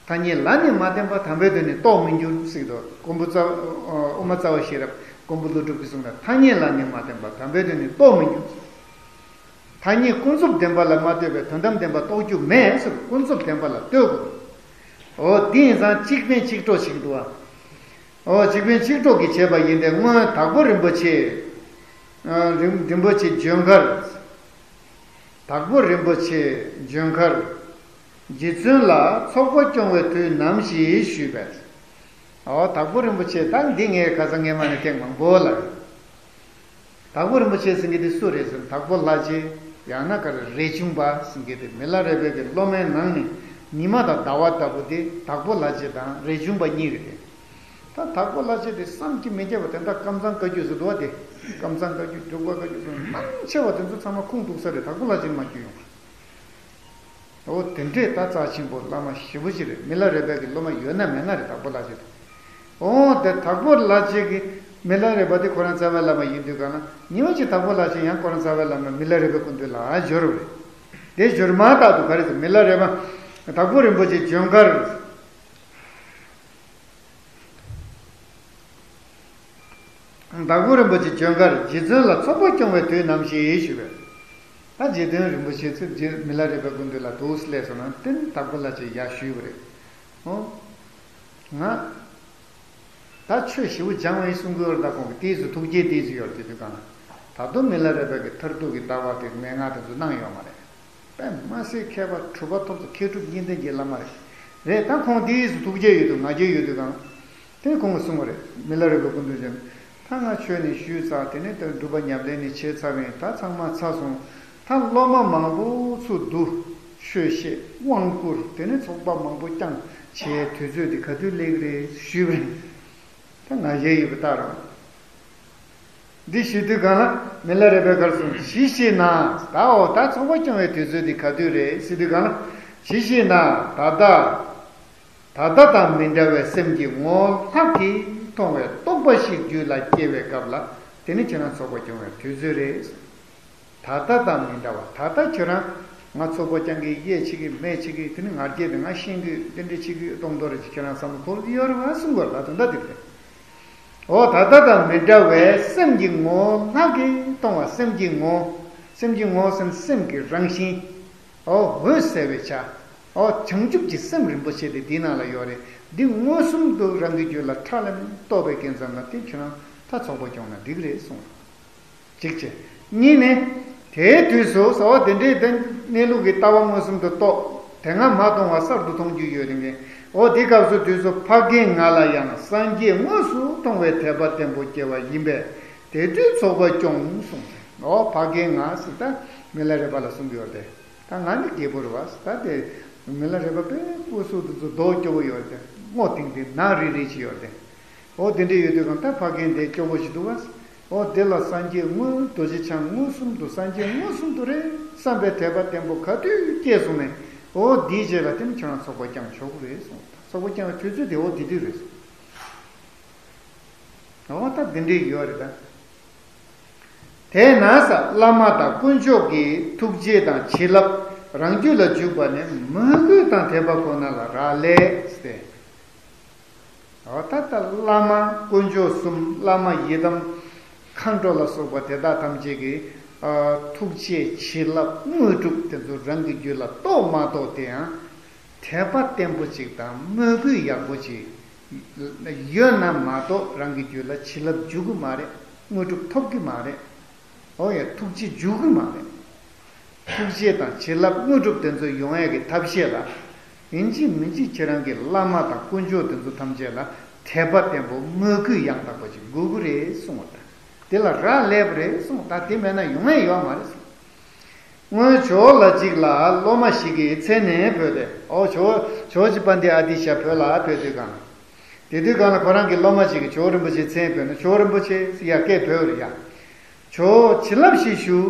ཐ་སྙད་ལ་ནི་མ་བརྟེན་པར་དམ་པའི་དོན་ནི་རྟོགས་མི་འགྱུར་ཟེར་གྱི་འདུག། མགོན་པོ་རྩ། དབུ་མ་རྩ་བ་ཤེས་རབ་མགོན་པོ་ཀླུ་སྒྲུབ་ཀྱིས་གསུངས་ན། ཐ་སྙད་ལ་ནི་མ་བརྟེན་པར་དམ་པའི་དོན་ནི་རྟོགས་མི་འགྱུར། ཐ་སྙད་ཀུན་རྫོབ་བདེན་པ་ལ་མ་ལྟོས་པའི་དོན་དམ་བདེན་པ་རྟོགས་རྒྱུ་མེད་ཟེར། ཀུན་རྫོབ་བདེན་པ་ལ་ལྟོས་དགོས། འོ་དེ་ཡིན་ཙང་གཅིག་ཕན་གཅིག་གྲོགས་ཤིག་འདུག་ཨ། འོ་གཅིག་ཕན་གཅིག་གྲོགས་ཀྱིས་བྱས་པ་ཡིན་ཏེ། སྔོན་དྭགས་པོ་རིན་པོ་ཆེ། རིན་རིན་པོ་ཆེ་ལྗོན་མཁར། དྭགས་པོ་རིན་པོ་ཆེ་ལྗོན་མཁར། རྗེ་བཙུན་ལ་ཚོགས་པ་སྐྱོང་བའི་དུས་ནམ་ཞིག་ཞུས་པས། འོ་དྭགས་པོ་རིན་པོ་ཆེ་ད་འདི་ངས་ཁ་སང་སྔས་མ་ནས་ཐེངས་མང་པོ་ལབ་ཡོད། དྭགས་པོ་རིན་པོ་ཆེ་ཟེར་མཁན་དེ་སུ་རེད་ཟེར་ན། དྭགས་པོ་ལྷ་རྗེ། ཡང་ན་ག་རེ་རས་ཆུང་པ་ཟེར་མཁན་དེ། མི་ལ་རས་པའི་གི་སློབ་མའི་ནང་ནས་ཉི་མ་དང་ཟླ་བ་ལྟ་བུ་དེ་དྭགས་པོ་ལྷ་རྗེ་དང་རས་ཆུང་པ་གཉིས་རེད་དེ། ད་དྭགས་པོ་ལྷ་རྗེ་དེ་བསམ་གྱིས་མི་ཁྱབ་པ་དེ་འདྲ། ཀམ་ཚང་བཀའ་བརྒྱུད་ཟེར་འདུག་བ་དེ། ཀམ་ཚང་བཀའ་བརྒྱུད། འབྲུག་པ་བཀའ་བརྒྱུད་ཟེར་མང་ཆེ་བ་དེ་ཚོ་ཚང་མ་ཁུངས་གཏུགས་ས་རེད། དྭགས་པོ་ལྷ་རྗེ་མ་བརྒྱུད་ཡོང་བ། འོ་དེ་འདྲས་ད་རྩ་ཆེན་པོ་བླ་མ་ཞེ་པོ་ཅིག་རེད། མི་ལ་རས་པའི་གི་སློབ་མ་ཡོད་ན་མེད་ན་རེད། དྭགས་པོ་ལྷ་རྗེ་དེ། འོ་དེ་དྭགས་པོ་ལྷ་རྗེ་གི་ མི་ལ་རས་པ་དེ་ཁོ་རང་རྩ་བའི་བླ་མ་ཡིན་དུས་གང་ན། ཉི་མ་གཅིག་དྭགས་པོ་ལྷ་ཆེན་ཡང་ཁོ་རང་རྩ་བའི་བླ་མ་མི་ལ་རས་པའི་སྐུ་མདུན་ལ་འབྱོར་བ་རེད། དེ་འབྱོར་མ་ཐག་ཏུ་ག་རེ་ཟེར། མི་ལ་རས་པ་དྭགས་པོ་རིན་པོ་ཆེ་བྱོན་ཁར། དྭགས་པོ་རིན་པོ་ཆེ་བྱོན་ཁར་རྗེ་བཙུན་ལ་ཚོགས་པ་སྐྱོང་བའི་དུས་ནམ་ཞིག་ཞུས་པས། ད་རྗེ་བཙུན་རིན་པོ་ཆེ་ཚུར་རྗེ་མི་ལ་རས་པའི་སྐུ་མདུན་ལ་འདུག་སླེབས་སོང་ན། དེ་ནི་དྭགས་པོ་ལྷ་ཆེན་ཡར་ཞུས་པ་རེད། ཨོ། ང་ད་ཆོས་ཞེ་པོ་སྦྱངས་པ་ཡིན་གསུང་གི་ཡོད་རེད། ད་ཁོང་གི་ཏོག་ཙམ་ཐུགས་བསྐྱེད་ཏོག་ཙམ་ཡོད་རེད། དེ་དུས་གང་ལ་ད་དུང་མི་ལ་རས་པ་གི་མཐར་ཐུག་གི་ལྟ་བ་དེ་མན་ངག་དེ་ཚོ་གནང་ཡོད་མ་རེད། དཔེ་མ་སྲིད་མཁས་པ་གྲུབ་པ་ཐོབ་ཚོ་མཁས་གྲུབ་གཉིས་ལྡན་གྱི་བླ་མ་རེད། རེད། ད་ཁོང་ཏོག་ཙམ་ཐུགས་བསྐྱེད་ཡོད་དུས་ང་རྒྱལ་ཡོད་དུས་གང་། དེ་ཁོང་གིས་གསུངས་པ་རེད། མི་ལ་རས་པའི་སྐུ་མདུན་བྱོན། ད་ང་ཆོས་ནི་ཞུས་ཚར། དེ་ནས་ད་སྒྲུབ་པ་ཉམས་ལེན་ནི་བྱས་ཚར་བ་ཡིན། ད་ཚང་མ་ཚར་སོང་། ད་སློབ་མ་མང་པོ་ཚུར་བསྡུ། ཆོས་བཤད། དབང་བསྐུར། དེ་ནས་ཚོགས་པ་མང་པོ་བསྐྱངས་བྱས། དུས་ཚོད་འདི་ག་དུས་སླེབས་ཀྱི་རེད་ཞུས་པ་རེད། ད་ང་རྒྱལ་ཡོད་པ་ལྟར། འདི་ཞུ་དུས་གང་ལ་མི་ལ་རས་པས་ག་རེ་གསུངས། ཇི་ཞིག་ན། ད་འོ་ད་ཚོགས་པ་སྐྱོང་བའི་དུས་ཚོད་འདི་ག་དུས་རེད་ཟེར་དུས་གང་ལ། ཇི་ཞིག་ན་ད་ལྟ། ད་ལྟ་དང་མི་འདྲ་བའི་སེམས་ཀྱི་ངོ་བོ་ལྷག་གིས་མཐོང་བའི་རྟོག་པ་ཞིག་རྒྱུད་ལ་སྐྱེ་བའི་སྐབས་ལ། དེ་ནི་ཁྱེད་རང་ཚོགས་པ་སྐྱོང་བའི་དུས་ཚོད་རེད། ད་ལྟ་དང་མི་འདྲ་བ། ད་ལྟ་ཁྱེད་རང་ང་ཚོགས་པ་སྐྱོང་གི་ཡས་བྱེད་ཀྱི་མས་བྱེད་ཀྱི། དེ་ནི་ང་རྒྱལ་དེ་ང་ཤེས་ཀྱི་དེ་འདྲ་བྱེད་ཀྱི་གཏོང་དོ་རེད་ཅེས་ཁྱེད་རང་བསམ་བློ་འཁོར་གྱི་ཡོད་རེད་བ་གསུང་དགོས་རེད། ད་དོན་དག་དེ་རེད། འོ་ད་ལྟ་དང་མི་འདྲ་བའི་སེམས་ཀྱི་ངོ་བོ་ལྷག་གིས་མཐོང་བ། སེམས་ཀྱི་ངོ་བོ། སེམས་ཀྱི་ངོ་བོ་ཟེར་ན་སེམས་ཀྱི་རང་བཞིན། འོ་འོད་གསལ་བའི་ཆ། འོ་བྱང་ཆུབ་ཀྱི་སེམས་རིན་པོ་ཆེ་དེ་འདི་ནང་ལ་ཡོད་རེད། འདི་མངོན་སུམ་དུ་རང་གི་རྒྱུད་ལ་ཁྲ་ལམ་རྟོགས་པའི་གི་མཚམས་ལ། དེ་ཁྱེད་རང་ད་ཚོགས་པ་སྐྱོང་ན་འགྲིག་རེད་གསུངས། གཅིག་བྱས། གཉིས་ནི། དེའི་དུས་སུ་ཟེར་བ་དེ་འདྲའི་དེ་གནས་ལུགས་ཀྱི་ལྟ་བ་མངོན་སུམ་དུ་རྟོགས། དེ་སྔ་མ་མཐོང་བ་གསར་དུ་མཐོང་རྒྱུ་ཡོད་རིང་གི། འོ་དེ་སྐབས་སུ་དུས་སུ་ཕ་རྒན་ང་ལ་ཡང་སངས་རྒྱས་དངོས་སུ་མཐོང་བའི་དད་པ་བརྟན་པོ་སྐྱེ་བ་ཡིན་པས། དེ་དུས་ཚོགས་པ་སྐྱོང་གསུངས། འོ་ཕ་རྒན་ང་ཟེར་ད་མི་ལ་རས་པ་ལ་གསུང་གི་ཡོད་དེ། ད་ང་ནི་རྒད་པོ་རེད་བ། ད་དེ་མི་ལ་རས་པ་དཔེ་སྐུ་གཟུགས་དེ་ཚོ་མདོག་སྐྱོ་བོ་ཡོད་དེ། སྔོ་ཐིང་ཐིང་ནག་རིལ་རིལ་ཅིག་ཡོད་དེ། འོ་དེ་འདྲ་ཡོད་དུས་གང་ད་ཕ་རྒན་དེ་སྐྱོ་བོ་ཞིག་འདུག་བ། འོ་དེ་ལ་སངས་རྒྱས་དངོས། རྡོ་རྗེ་འཆང་མངོན་སུམ་དུ། སངས་རྒྱས་མངོན་སུམ་དུ་རེད་བསམ་པའི་དད་པ་བརྟན་པོ་ག་དུས་སྐྱེས་སོང་ནས། འོ་དེའི་རྗེས་ལ་དེ་ནི་ཁྱོད་རང་ཚོགས་པ་བསྐྱང་ཆོག་གི་རེད་གསུངས། ཚོགས་པ་བསྐྱང་བའི་དུས་ཚོད་དེ་འོ་དེ་དུས་རེད་གསུངས། འོ་ད་འདི་འདྲས་ཡོད་རེད་ད། དེས་ན་ས་བླ་མ་དང་དཀོན་མཆོག་གི་ཐུགས་རྗེ་དང་བྱིན་རླབས་རང་རྒྱུད་ལ་འཇུག་པ་ནི་མོས་གུས་དང་དད་པ་ཁོ་ན་ལ་རག་ལས་ཏེ། འོ་ད་ལྟ་བླ་མ་དཀོན་མཆོག་གསུམ། བླ་མ་ཡི་དམ་མཁའ་འགྲོ་ལ་སོགས་པ་དེ་དག་ཐམས་ཅད་ཀྱི་ཨ་ཐུགས་རྗེ་བྱིན་རླབས་དངོས་གྲུབ་དེ་ཚོ་རང་གི་རྒྱུད་ལ་རྟོགས་མ་རྟོགས་དེ་ཡང་དད་པ་བརྟན་པོ་ཅིག་དང་མོས་གུས་ཡག་པོ་ཅིག་ཡོད་ན་མ་གཏོགས་རང་གི་རྒྱུད་ལ་བྱིན་རླབས་འཇུག་གི་མ་རེད། དངོས་གྲུབ་ཐོབ་ཀྱི་མ་རེད། འོ་ཡ་ཐུགས་རྗེ་འཇུག་གི་མ་རེད། ཐུགས་རྗེ་དང་བྱིན་རླབས་དངོས་གྲུབ་དེ་ཚོ་ཡོང་ཡས་ཀྱི་ཐབས་ཤེས་ལ། ཡིན་གཅིག་མིན་གཅིག་ཁྱེད་རང་གི་བླ་མ་དང་དཀོན་མཆོག་དེ་ཚོ་ཐམས་ཅད་ལ་དད་པ་བརྟན་པོ་མོས་གུས་ཡང་དག་པ་ཅིག་དགོས་ཀྱི་རེད་གསུངས་པ་དང་། དེ་ལ་རག་ལས་པ་རེད་གསུངས། ད་དེ་མེད་ན་ཡོང་ཡས་ཡོད་མ་རེད་གསུངས། སྔོན་ཇོ་བོ་ལ་གཅིག་ལ་སློབ་མ་ཞིག་གིས་མཚན་ནས་བོས་ཏེ། ཨོ་ཇོ་བོ་ཇོ་བོ་རྗེ་དཔལ་ལྡན་ཨ་ཏི་ཤ་བོད་ལ་ཕེབས་དུས་གང་། དེ་དུས་གང་ལ་ཁོ་རང་གི་སློབ་མ་ཞིག་གིས་ཇོ་བོ་རིན་པོ་ཆེ་མཚན་བོས་ནས། ཇོ་བོ་རིན་པོ་ཆེ་ཡ་སྐད་བོས་རེད་ཡ། ཇོ་བོ་བྱིན་རླབས་ཤིག་ཞུ།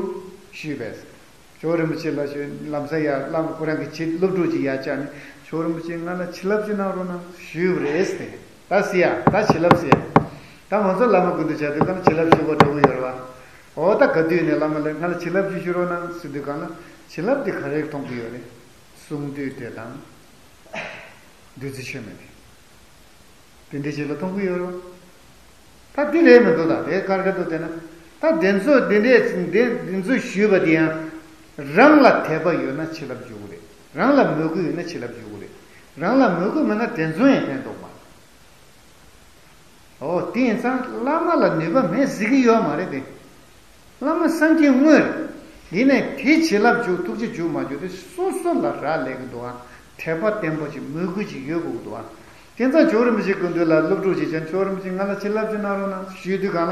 ཞུས་པས། ཇོ་བོ་རིན་པོ་ཆེ་ལ་ཞུས། ལམ་སང་ཡ་བླ་མ་ཁོ་རང་གི་བྱིན་སློབ་ཕྲུག་ཅིག་ཡར་བཅར་ནས། ཇོ་བོ་རིན་པོ་ཆེ་ང་ལ་བྱིན་རླབས་ཅིག་གནང་རོགས་གནང་ཞུས་པ་རེད་ཟེར། ད་ཟེར་ཡ། ད་བྱིན་རླབས་ཟེར་ཡ། ད་ང་ཚོ་བླ་མ་སྐུ་མདུན་བཅར་དུས་གང་ལ་བྱིན་རླབས་ཞུ་དགོས་འགྲོ་གི་ཡོད་རེད་བ། འོ་ད་ག་དུས་ནས་བླ་མ་ལ་ང་ལ་བྱིན་རླབས་ཅིག་ཞུ་རོགས་གནང་ཟེར་དུས་གང་ལ། བྱིན་རླབས་དེ་ག་རེ་མཐོང་གི་ཡོད་རེད། གསུང་འདུས་དེ་དང་། བདུད་རྩི་ཆོད་མེད་དེ། དེ་འདྲའི་ཞིག་ལ་མཐོང་གི་ཡོད་རེད། ད་འདི་རེད་མི་འདུག་ད་དེ་ག་རེ་འདུག་དེ་ན། ད་དེ་ཚོ་འདི་འདྲས་འདི་འདི་ཚོ་ཞུས་པ་དེ་ཡང་། རང་ལ་དད་པ་ཡོད་ན་བྱིན་རླབས་འཇུག་གི་རེད། རང་ལ་མོས་གུས་ཡོད་ན་བྱིན་རླབས་འཇུག་གི་རེད། རང་ལ་མོས་གུས་མེད་ན་དེ་ཚོ་ཡང་ཕན་ཐོགས་མ། འོ་དེ་ཡིན་ཙང་བླ་མ་ལ་ནུས་པ་མེད་ཟེར་གི་ཡོད་མ་རེད་དེ། བླ་མ་སངས་རྒྱས་དངོས་རེད། ཡིན་ནའི་དེ་བྱིན་རླབས་འཇུག་ཐུགས་རྗེ་འཇུག་མ་འཇུག་དེ་སོ་སོ་ལ་རག་ལས་ཀྱི་འདུག་ཨ། དད་པ་བརྟན་པོ་ཅིག་མོས་གུས་ཅིག་ཡོད་དགོས་ཀྱི་འདུག་ཨ། དེ་ཙང་ཇོ་བོ་རིན་པོ་ཆེའི་སྐུ་མདུན་ལ་སློབ་ཕྲུག་ཅིག་ཀྱང་ཇོ་བོ་རིན་པོ་ཆེ་ང་ལ་བྱིན་རླབས་ཅིག་གནང་རོགས་གནང་ཞུས་དུས་གང་ལ།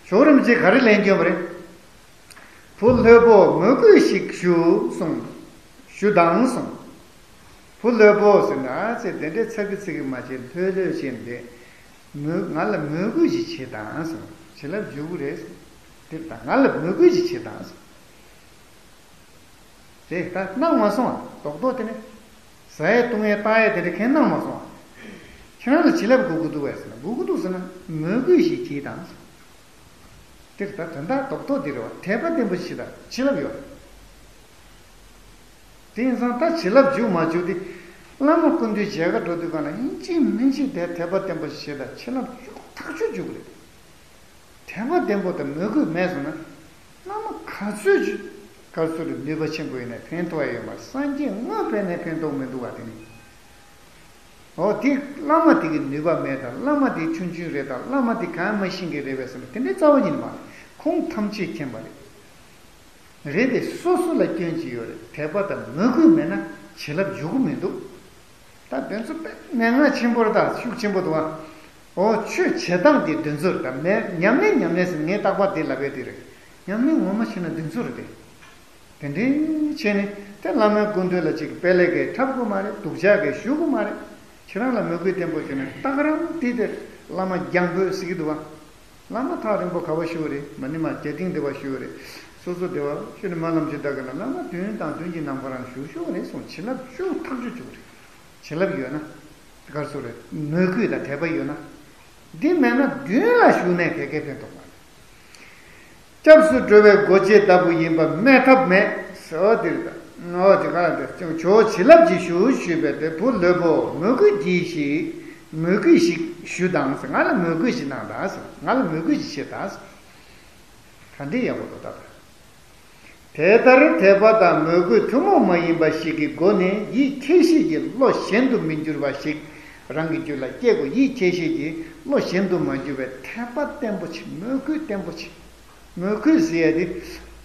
ཇོ་བོ་རིན་པོ་ཆེས་ག་རེ་ལན་བསྐྱོན་པ་རེད། བུ་སློབ་བུ་མོས་གུས་ཤིག་ཞུ་གསུངས། ཞུ་དང་གསུངས། བུ་སློབ་བུ་ཟེར་ན་ཨ་ཙི་དེ་འདྲའི་ཚ་གི་ཚི་གི་མ་བྱེད། ལྷོད་ལྷོད་བྱས་ཏེ། མོས་ང་ལ་མོས་གུས་ཤིག་བྱེད་དང་གསུངས། བྱིན་རླབས་འཇུག་གི་རེད་གསུངས། དེ་དང་ང་ལ་མོས་གུས་ཤིག་བྱེད་དང་གསུངས། དེ་ད་གནང་མ་སོང་བ། རྡོག་རྡོག་དེ་ནི་ཟ་ཡས་བཏུང་ཡས་བཏང་ཡས་དེ་འདྲ་གང་གནང་མ་སོང་བ། ཁྱེད་རང་ལ་བྱིན་རླབས་དགོས་ཀྱི་འདུག་བས་ཟེར་ན། དགོས་ཀྱི་འདུག་ཟེར་ན་མོས་གུས་ཤིག་བྱེད་དང་ཟེར། དེར་ད་དོན་དག་རྡོག་རྡོག་འདི་རེད་བ། དད་པ་བརྟན་པོ་ཞིག་དང་བྱིན་རླབས་ཡོད། དེ་ཡིན་ཙང་ད་བྱིན་རླབས་འཇུག་མ་འཇུག་དེ། བླ་མ་སྐུ་མདུན་མཇལ་ཁ་འགྲོ་དུས་སྒང་ལ་ཡིན་གཅིག་མིན་གཅིག་དེ་དད་པ་བརྟན་པོ་ཞིག་བྱེད་དང་བྱིན་རླབས་འཇུག་ཐག་ཆོད་འཇུག་གི་རེད། དད་པ་བརྟན་པོ་དང་མོས་གུས་མེད་སོང་ན། བླ་མ་ག་ཚོད་ཅིག་ག་ཚོད་ལ་ནུས་པ་ཆེན་པོ་ཡིན་ནའི་ཕན་ཐོགས་ཡ་ཡོད་མ་རེད། སངས་རྒྱས་དངོས་ཕན་ནའི་ཕན་ཐོགས་མི་འདུག་བ། དེ་ནི། འོ་དེ་བླ་མ་དེ་གི་ནུས་པ་མེད་དང་། བླ་མ་དེ་ཆུང་ཆུང་རེད་དང་། བླ་མ་དེ་གང་མ་ཤེས་མཁན་རེད་པས་ཟེར་ན་དེ་འདྲའི་རྩ་བ་ཉིད་མ་རེད། ཁོང་ཐམས་ཅད་མཁྱེན་པ་རེད། རེད་དེ་སོ་སོ་ལ་སྐྱོན་ཅིག་ཡོད་རེད། དད་པ་དང་མོས་གུས་མེད་ན་བྱིན་རླབས་འཇུག་གི་མི་འདུག་ད་དེ་ཚོ་དཔེ་མན་ངག་ཆེན་པོ་རེད་ད། ཤུགས་ཆེན་པོ་འདུག་ཨ། འོ་ཆོས་བྱེད་སྟངས་དེ་དེ་ཚོ་རེད་ད། མེད་ཉམས་ལེན་ཉམས་ལེན་ཟེར་ངས་རྟག་པར་དེ་ལབ་ཡས་དེ་རེད། ཉམས་ལེན་ངོ་མ་བྱས་ན་དེ་ཚོ་རེད་དེ། དེ་འདྲའི་བྱས་ནས་དེ་བླ་མའི་སྐུ་མདུན་ལ་ཅིག་དཔལ་ལས་ཀྱིས་འཁྲབ་དགོས་མ་རེད། སྡུག་ཅག་གིས་ཞུ་དགོས་མ་རེད། ཁྱེད་རང་ལ་མོས་གུས་བརྟན་པོ་བྱུང་ན་ད་ག་རང་དེ་དེར་བླ་མ་རྒྱང་འབོད་ཟེར་གྱི་འདུག་བ། བླ་མ་ཐག་རིང་པོ་ག་བ་བཞུགས་རེད། མ་ཎི་མ་རྒྱ་ཏིང་དེ་བ་བཞུགས་རེད། སོ་སོ་དེ་བ་ཤུ་ནི་མ་ལམ་ཅི་ད་ག་ན་བླ་མ་མདུན་དང་མདུན་གྱི་ནམ་མཁའ་རང་བཞུགས་བཞུགས་རེད་གསུངས། བྱིན་རླབས་འཇུག་ཐག་ཆོད་འཇུག་རེད། བྱིན་རླབས་ཡོད་ན། ག་རེ་ཟེར་རེད། མོས་གུས་དང་དད་པ་ཡོད་ན། འདི་མེད་ན་མདུན་ལ་བཞུགས་ནས་ག་གེ་ཕན་ཐོགས་མ་རེད། སྐྱབས་སུ་འགྲོ་བའི་སྒོ་འབྱེད་ལྟ་བུ་ཡིན་པ་མེད་ཐབས་མེད། ཟེར་བ་འདིར་ད། འོ་དེ་ག་རང་དེ་ཇོ་བོ་བྱིན་རླབས་ཀྱི་ཞུ་ཞུས་པས་དེ་བུ་ལོས་པོ་མོས་གུས་ཀྱིས་ཤིག་མོས་གུས་ཤིག་ཞུ་དང་ཟེར། ང་ལ་མོས་གུས་ཤིག་གནང་དང་ཟེར། ང་ལ་མོས་གུས་ཤིག་བྱེད་དང་ཟེར། ག་འདྲའི་ཡག་པོ་འདུག་ད། དེ་ལྟར་དད་པ་དང་མོས་གུས་ཐུན་མོང་མ་ཡིན་པ་ཞིག་གི་སྒོ་ནས་ཡིད་ཁྱེད་ཤེས་ཀྱི་བློ་གཞན་དུ་མི་འགྱུར་བ་ཞིག་རང་གི་རྒྱུད་ལ་སྐྱེ་དགོས། ཡིད་ཁྱེད་ཤེས་ཀྱི་བློ་གཞན་དུ་མ་འགྱུར་བའི་དད་པ་བརྟན་པོ་ཆེ། མོས་གུས་བརྟན་པོ་ཆེ། མོས་གུས་ཟེར་ཡ་དེ་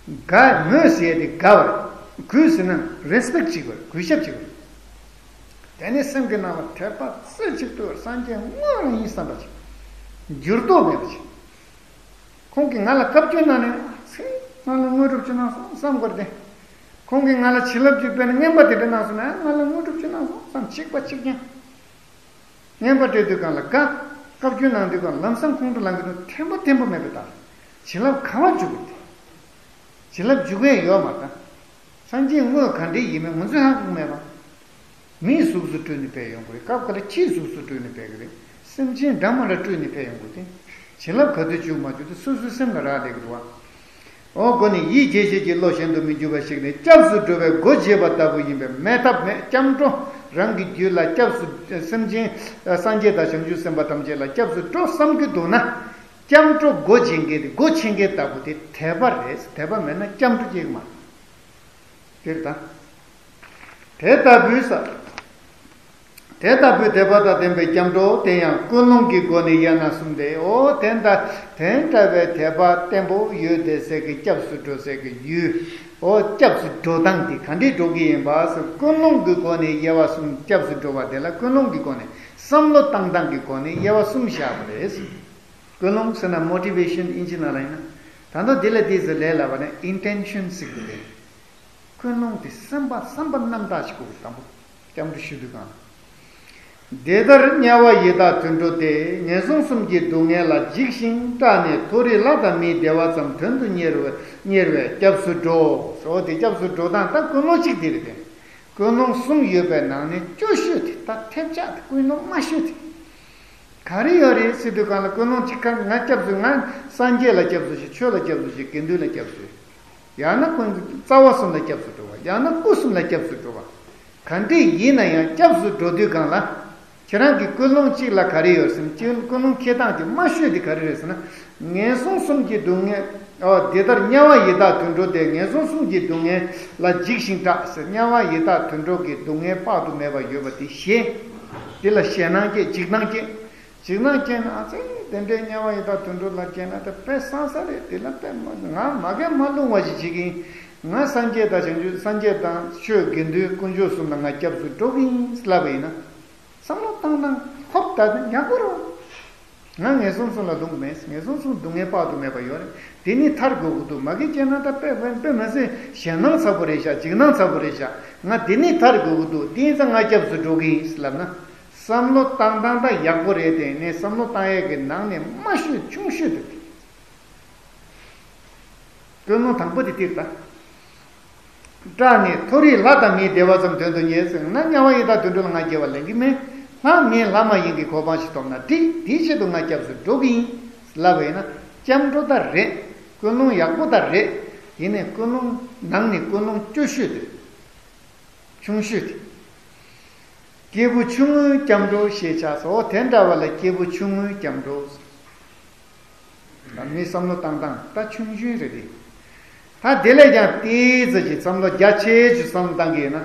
དགའ། མོས་ཟེར་ཡ་དེ་དགའ་བ་རེད། གུས་ཟེར་ན་རེ་སི་པེག་ཊི་བྱེད་དགོས་རེད། གུས་ཞབས་བྱེད་དགོས་རེད། དེ་ནས་སེམས་ཀྱི་ནང་ལ་དད་པ་རྩེ་གཅིག་ཏུ་སངས་རྒྱས་དངོས་རང་ཡིན་བསམ་པ་ཅིག་འགྱུར་ལྡོག་མེད་པ་ཅིག་ཁོང་གིས་ང་ལ་བཀའ་བཀྱོན་གནང་ནས་ཚེ་ང་ལ་དངོས་གྲུབ་ཅིག་གནང་སོང་བསམ་དགོས་རེད་དེ། ཁོང་གིས་ང་ལ་བྱིན་རླབས་ཅིག་སྤེལ་ནས་རྔན་པ་དེ་འདྲ་གནང་སོང་ན་ང་ལ་དངོས་གྲུབ་ཅིག་གནང་སོང་བསམ། གཅིག་པ་གཅིག་རྐྱང་། རྔན་པ་སྤྲད་དུས་སྒང་ལ་དགའ། བཀའ་བཀྱོན་གནང་དུས་སྒང་ལམ་སང་ཁོང་ཁྲོ་ལངས་ཀྱི་འདུག་ཐེམ་པ་ཐེམ་པ་མེད་པའི་ཐོག་བྱིན་རླབས་ག་བ་འཇུག་དགོས་རེད་དེ། བྱིན་རླབས་འཇུག་མཁན་ཡོད་མ་རེད་ད། སངས་རྒྱས་དངོས་ག་འདྲ་ཡིན་མིན་ང་ཚོས་ཧ་གོ་མེད་པ། མིའི་གཟུགས་སུ་སྤྲུལ་ནས་ཕེབས་ཡོང་གི་རེད། སྐབས་འགའ་ལ་ཁྱིའི་གཟུགས་སུ་སྤྲུལ་ནས་ཕེབས་ཀྱི་རེད། སེམས་ཅན་འདྲ་མི་འདྲ་སྤྲུལ་ནས་ཕེབས་ཡོང་གི་རེད། བྱིན་རླབས་ག་དུས་འཇུག་མ་འཇུག་དེ་སོ་སོའི་སེམས་ལ་རག་ལས་ཀྱི་འདུག་བ། འོ་སྒོ་ནས་ཡིད་ཁྱེད་ཤེས་ཀྱི་བློ་གཞན་དུ་མི་འགྱུར་བ་ཞིག་ནི་སྐྱབས་སུ་འགྲོ་བའི་སྒོ་འབྱེད་པ་ལྟ་བུ་ཡིན་པས་མེད་ཐབས་མེད། སྐྱབས་འགྲོ་རང་གི་རྒྱུད་ལ་སྐྱབས་སུ་སེམས་ཅན་སངས་རྒྱས་དང་བྱང་ཆུབ་སེམས་དཔའ་ཐམས་ཅད་ལ་སྐྱབས་སུ་འགྲོ་བསམ་གྱི་འདུག་ན། སྐྱབས་འགྲོ་སྒོ་འབྱེད་མཁན་དེ་སྒོ་ཕྱེ་མཁན་ལྟ་བུ་དེ་དད་པ་རེད། དད་པ་མེད་ན་སྐྱབས་འགྲོ་སྐྱེ་གི་མ་རེད། དེར་ད། དེ་ལྟ་བུའི་ས། དེ་ལྟ་བུའི་དད་པ་དང་ལྡན་པའི་སྐྱབས་འགྲོ་དེ་ཡང་ཀུན་སློང་གི་སྒོ་ནས་དབྱེ་ན་གསུམ་སྟེ། འོ་དེ་འདྲ་དེ་འདྲ་བའི་དད་པ་བརྟན་པོ་ཡོད་དེ་ཟེར་གི་སྐྱབས་སུ་འགྲོ་ཟེར་གི་ཡོད། འོ་སྐྱབས་སུ་འགྲོ་སྟངས་དེ་ག་འདྲས་འགྲོ་གི་ཡིན་པ་ཟེར། ཀུན་སློང་གི་སྒོ་ནས་དབྱེ་བ་གསུམ། སྐྱབས་སུ་འགྲོ་བ་དེ་ལ་ཀུན་སློང་གི་སྒོ་ནས་བསམ་བློ་བཏང་སྟངས་ཀྱི་སྒོ་ནས་དབྱེ་བ་གསུམ་བཞག་པ་རེད། ཀུན་སློང་ཟེར་ན་མོ་ཊི་ཝེ་ཤན་ཨིན་ཇི་ནང་ལ་ཡིན་ན། ད་དུང་དེ་ལ་དེ་ཟེར་ལས་སླ་བ་ནི་ཨིན་ཊེན་ཤན་ཟེར་གི་རེད། ཀུན་སློང་དེ་བསམ་པ་བསམ་པ་རྣམ་དག་ཞིག་དགོས། དང་པོ་སྐྱབས་འགྲོ་ཞུ་དུས་གང་། འདི་ལྟར་དམྱལ་བ་ཡི་དྭགས་དུད་འགྲོ་སྟེ། ངན་སོང་གསུམ་གྱི་སྡུག་བསྔལ་ལ་འཇིགས་ཤིང་སྐྲག་ནས། མཐོ་རིས་ལྷ་དང་མིའི་བདེ་བ་ཙམ་དོན་དུ་གཉེར་བའི་གཉེར་བའི་སྐྱབས་སུ་འགྲོ། འོ་དེ་སྐྱབས་སུ་འགྲོ་སྟངས་ད་ཀུན་སློང་གཅིག་དེ་རེད་དེ། ཀུན་སློང་གསུམ་ཡོད་པའི་ནང་ནས་སྐྱོ་ཤོས་དེ་ད་ཐེབས་ཆག་དེ། ཀུན་སློང་དམའ་ཤོས་དེ། ག་རེ་ཡོད་རེད་ཟེར་དུས་གང་ལ་ཀུན་སློང་གཅིག་ག་ང་སྐྱབས་སུ། ང་སངས་རྒྱས་ལ་སྐྱབས་སུ་མཆི། ཆོས་ལ་སྐྱབས་སུ་མཆི། དགེ་འདུན་ལ་སྐྱབས་སུ། ཡང་ན་ཀུན་རྩ་བ་གསུམ་ལ་སྐྱབས་སུ་འགྲོ་བ། ཡང་ན་སྐུ་གསུམ་ལ་སྐྱབས་སུ་འགྲོ་བ། ག་འདྲས་ཡིན་ན་ཡང་སྐྱབས་སུ་འགྲོ་དུས་གང་ལ། ཁྱེད་རང་གི་ཀུན་སློང་གཅིག་ལ་ག་རེ་ཡོད་ཟེར་ན། ཀུན་སློང་འཁྱེར་སྟངས་ཀྱི་དམའ་ཤོས་དེ་ག་རེ་རེད་ཟེར་ན། ངན་སོང་གསུམ་གྱི་སྡུག་བསྔལ། འོ་འདི་ལྟར་དམྱལ་བ་ཡི་དྭགས་དུད་འགྲོ་སྟེ། ངན་སོང་གསུམ་གྱི་སྡུག་བསྔལ་ལ་འཇིགས་ཤིང་སྐྲག་ཟེར། དམྱལ་བ་ཡི་དྭགས་དུད་འགྲོ་གི་སྡུག་བསྔལ་དཔག་ཏུ་མེད་པ་ཡོད་པ་དེ་ཞེད། དེ་ལ་ཞེད་སྣང་སྐྱེ། འཇིགས་སྣང་སྐྱེ། འཇིགས་སྣང་སྐྱེས་ན་ཨ་ཙི་དེ་འདྲའི་དམྱལ་བ་ཡི་དྭགས་དུད་འགྲོ་ལ་སྐྱེས་ན་ད་དཔེ་བཟང་ས་རེད། དེ་ལ་དཔེ་མ་ང་མ་གན་མ་ལྷུང་བ་ཞིག་བྱེད་ཀྱི་ཡིན། ང་སངས་རྒྱས་དང་བྱང་ཆུབ། སངས་རྒྱས་དང་ཆོས་དགེ་འདུན་དཀོན་མཆོག་གསུམ་ལ་ང་སྐྱབས་སུ་འགྲོ་གི་ཡིན་ལབ་པ་ཡིན་ན། བསམ་བློ་བཏང་སྟངས་ཧོབ་ད་ཡག་པོ་རེད། ང་ངན་སོང་གསུམ་ལ་ལྷུང་གི་མེད། ངན་སོང་གསུམ་སྡུག་བསྔལ་དཔག་ཏུ་མེད་པ་ཡོད་རེད། དེ་ནས་ཐར་དགོས་ཀྱི་འདུག་མ་གི་སྐྱེས་ན་ད་དཔེ་དཔེ་དཔེ་མ་སྲིད་ཞེད་སྣང་ཚ་པོ་རེད་ཤག་འཇིགས་སྣང་ཚ་པོ་རེད་ཤག་ང་དེ་ནས་ཐར་དགོས་ཀྱི་འདུག་དེ་ཡིན་ཙང་ང་སྐྱབས་སུ་འགྲོ་གི་ཡིན་ལབ་ན། བསམ་བློ་བཏང་སྟངས་ད་ཡག་པོ་རེད། དེ་ནས་བསམ་བློ་བཏང་ཡས་ཀྱི་ནང་ནས་དམའ་ཤོས་ཆུང་ཤོས་དེ། ཀུན་སློང་དང་པོ་དེ་དེ་རེད་ད། སྐྲག་ནས་མཐོ་རིས་ལྷ་དང་མིའི་བདེ་བ་ཙམ་དོན་དུ་གཉེར་ཟེར་ན། དམྱལ་བ་ཡི་དྭགས་དུད་འགྲོ་ལ་ང་སྐྱེ་བ་ལེན་གྱི་མེད། ལྷ་མིན་ལྷ་མ་ཡིན་གྱི་གོ་འཕང་ཞིག་ཐོབ་ན་འགྲིག་དེའི་ཆེད་དུ་ང་སྐྱབས་སུ་འགྲོ་གི་ཡིན་ལབ་པ་ཡིན་ན། སྐྱབས་འགྲོ་ད་རེད། ཀུན་སློང་ཡག་པོ་ད་རེད། ཡིན་ནའི་ཀུན་སློང་ནང་ནས་ཀུན་སློང་སྐྱོ་ཤོས་དེ། ཆུང་ཤོས་དེ། སྐྱེས་བུ་ཆུང་ངུའི་སྐྱབས་འགྲོ་ཞེས་བྱ་སོ། དེ་འདྲ་བ་ལ་སྐྱེས་བུ་ཆུང་ངུའི་སྐྱབས་འགྲོ། མིའི་བསམ་བློ་བཏང་སྟངས་ད་ཆུང་ཆུང་རེད་དེ། ད་དེ་ལས་ཀྱང་ཏོག་ཙམ་ཅིག་བསམ་བློ་རྒྱ་ཆེ་ཅིག་བསམ་བློ་བཏང་གི་ཡོད་ན།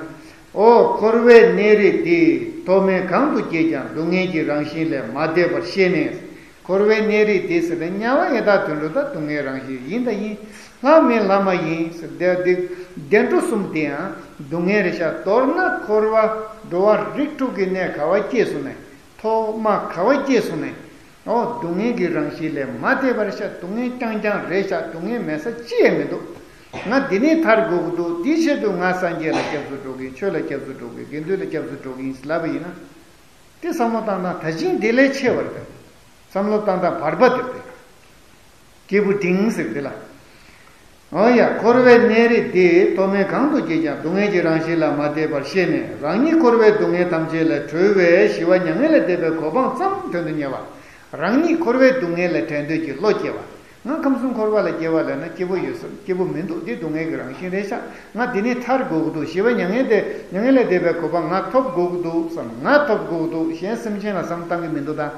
ཨོ་འཁོར་བའི་གནས་རིས་འདི་ཐོག་མེད་གང་དུ་སྐྱེས་ཀྱང་སྡུག་བསྔལ་གྱི་རང་བཞིན་ལས་མ་འདས་པར་ཤེས་ནས། འཁོར་བའི་གནས་རིས་འདི་ཟེར་ན་དམྱལ་བ་ཡི་དྭགས་དུད་འགྲོ་དང་སྡུག་བསྔལ་རང་བཞིན་ཡིན་དང་ཡིན། ལྷ་མིན་ལྷ་མ་ཡིན་ཟེར་བསྡད་དེ། བདེ་འགྲོ་གསུམ་དེ་ཡང་སྡུག་བསྔལ་རེད་ཤག་མདོར་ན་འཁོར་བ་འགྲོ་བ་རིགས་དྲུག་གི་གནས་ག་བ་སྐྱེས་སོང་ནས། ཐོག་མ་ག་བ་སྐྱེས་སོང་ནས། ཨོ་སྡུག་བསྔལ་གྱི་རང་བཞིན་ལས་མ་འདས་པར་ཤ། སྡུག་བསྔལ་རྐྱང་རྐྱང་རེད་ཤག་སྡུག་བསྔལ་མེད་ས་ཅི་ཡང་མི་འདུག་ང་འདི་ནས་ཐར་དགོས་ཀྱི་འདུག་འདིའི་ཆེད་དུ་ང་སངས་རྒྱས་ལ་སྐྱབས་སུ་འགྲོ་གི་ཡིན། ཆོས་ལ་སྐྱབས་སུ་འགྲོ་གི་ཡིན། དགེ་འདུན་ལ་སྐྱབས་སུ་འགྲོ་གི་ཡིན་ལབ་པ་ཡིན་ན། དེ་བསམ་བློ་བཏང་སྟངས་ད་གིན་དེ་ལས་ཆེ་བ་རེད། བསམ་བློ་བཏང་སྟངས་བར་པ་དེ་རེད། སྐྱེས་བུ་འབྲིང་ཟེར་དེ་ལ། འོ་ཡ། འཁོར་བའི་གནས་རིས་འདི་ཐོག་མེད་གང་དུ་སྐྱེས་ཀྱང་སྡུག་བསྔལ་གྱི་རང་བཞིན་ལ་མ་འདས་པར་ཤེས་ནས། རང་ཉིད་འཁོར་བའི་སྡུག་བསྔལ་ཐམས་ཅད་ལས་གྲོལ་བའི་ཞི་བ་མྱ་ངན་ལས་འདས་པའི་གོ་འཕང་ཙམ་དོན་དུ་གཉེར་བ། རང་ཉིད་འཁོར་བའི་སྡུག་བསྔལ་ལས་བྲལ་འདོད་ཀྱི་བློ་སྐྱེ་བ། ང་ཁམས་གསུམ་འཁོར་བ་ལ་སྐྱེ་བ་ལབ་ན་སྐྱིད་པོ་ཡོད་ས་སྐྱིད་པོ་མི་འདུག་འདི་སྡུག་བསྔལ་གྱི་རང་བཞིན་རེད་ཤག་ང་འདི་ནས་ཐར་དགོས་ཀྱི་འདུག་ཞི་བ་མྱ་ངན་འདས་མྱ་ངན་ལས་འདས་པའི་གོ་འཕང་ང་ཐོབ་དགོས་ཀྱི་འདུག་བསམ། ང་ཐོབ་དགོས་ཀྱི་འདུག་གཞན་སེམས་ཅན་ལ་བསམ་བཏང་གི་མི་འདུག་ད།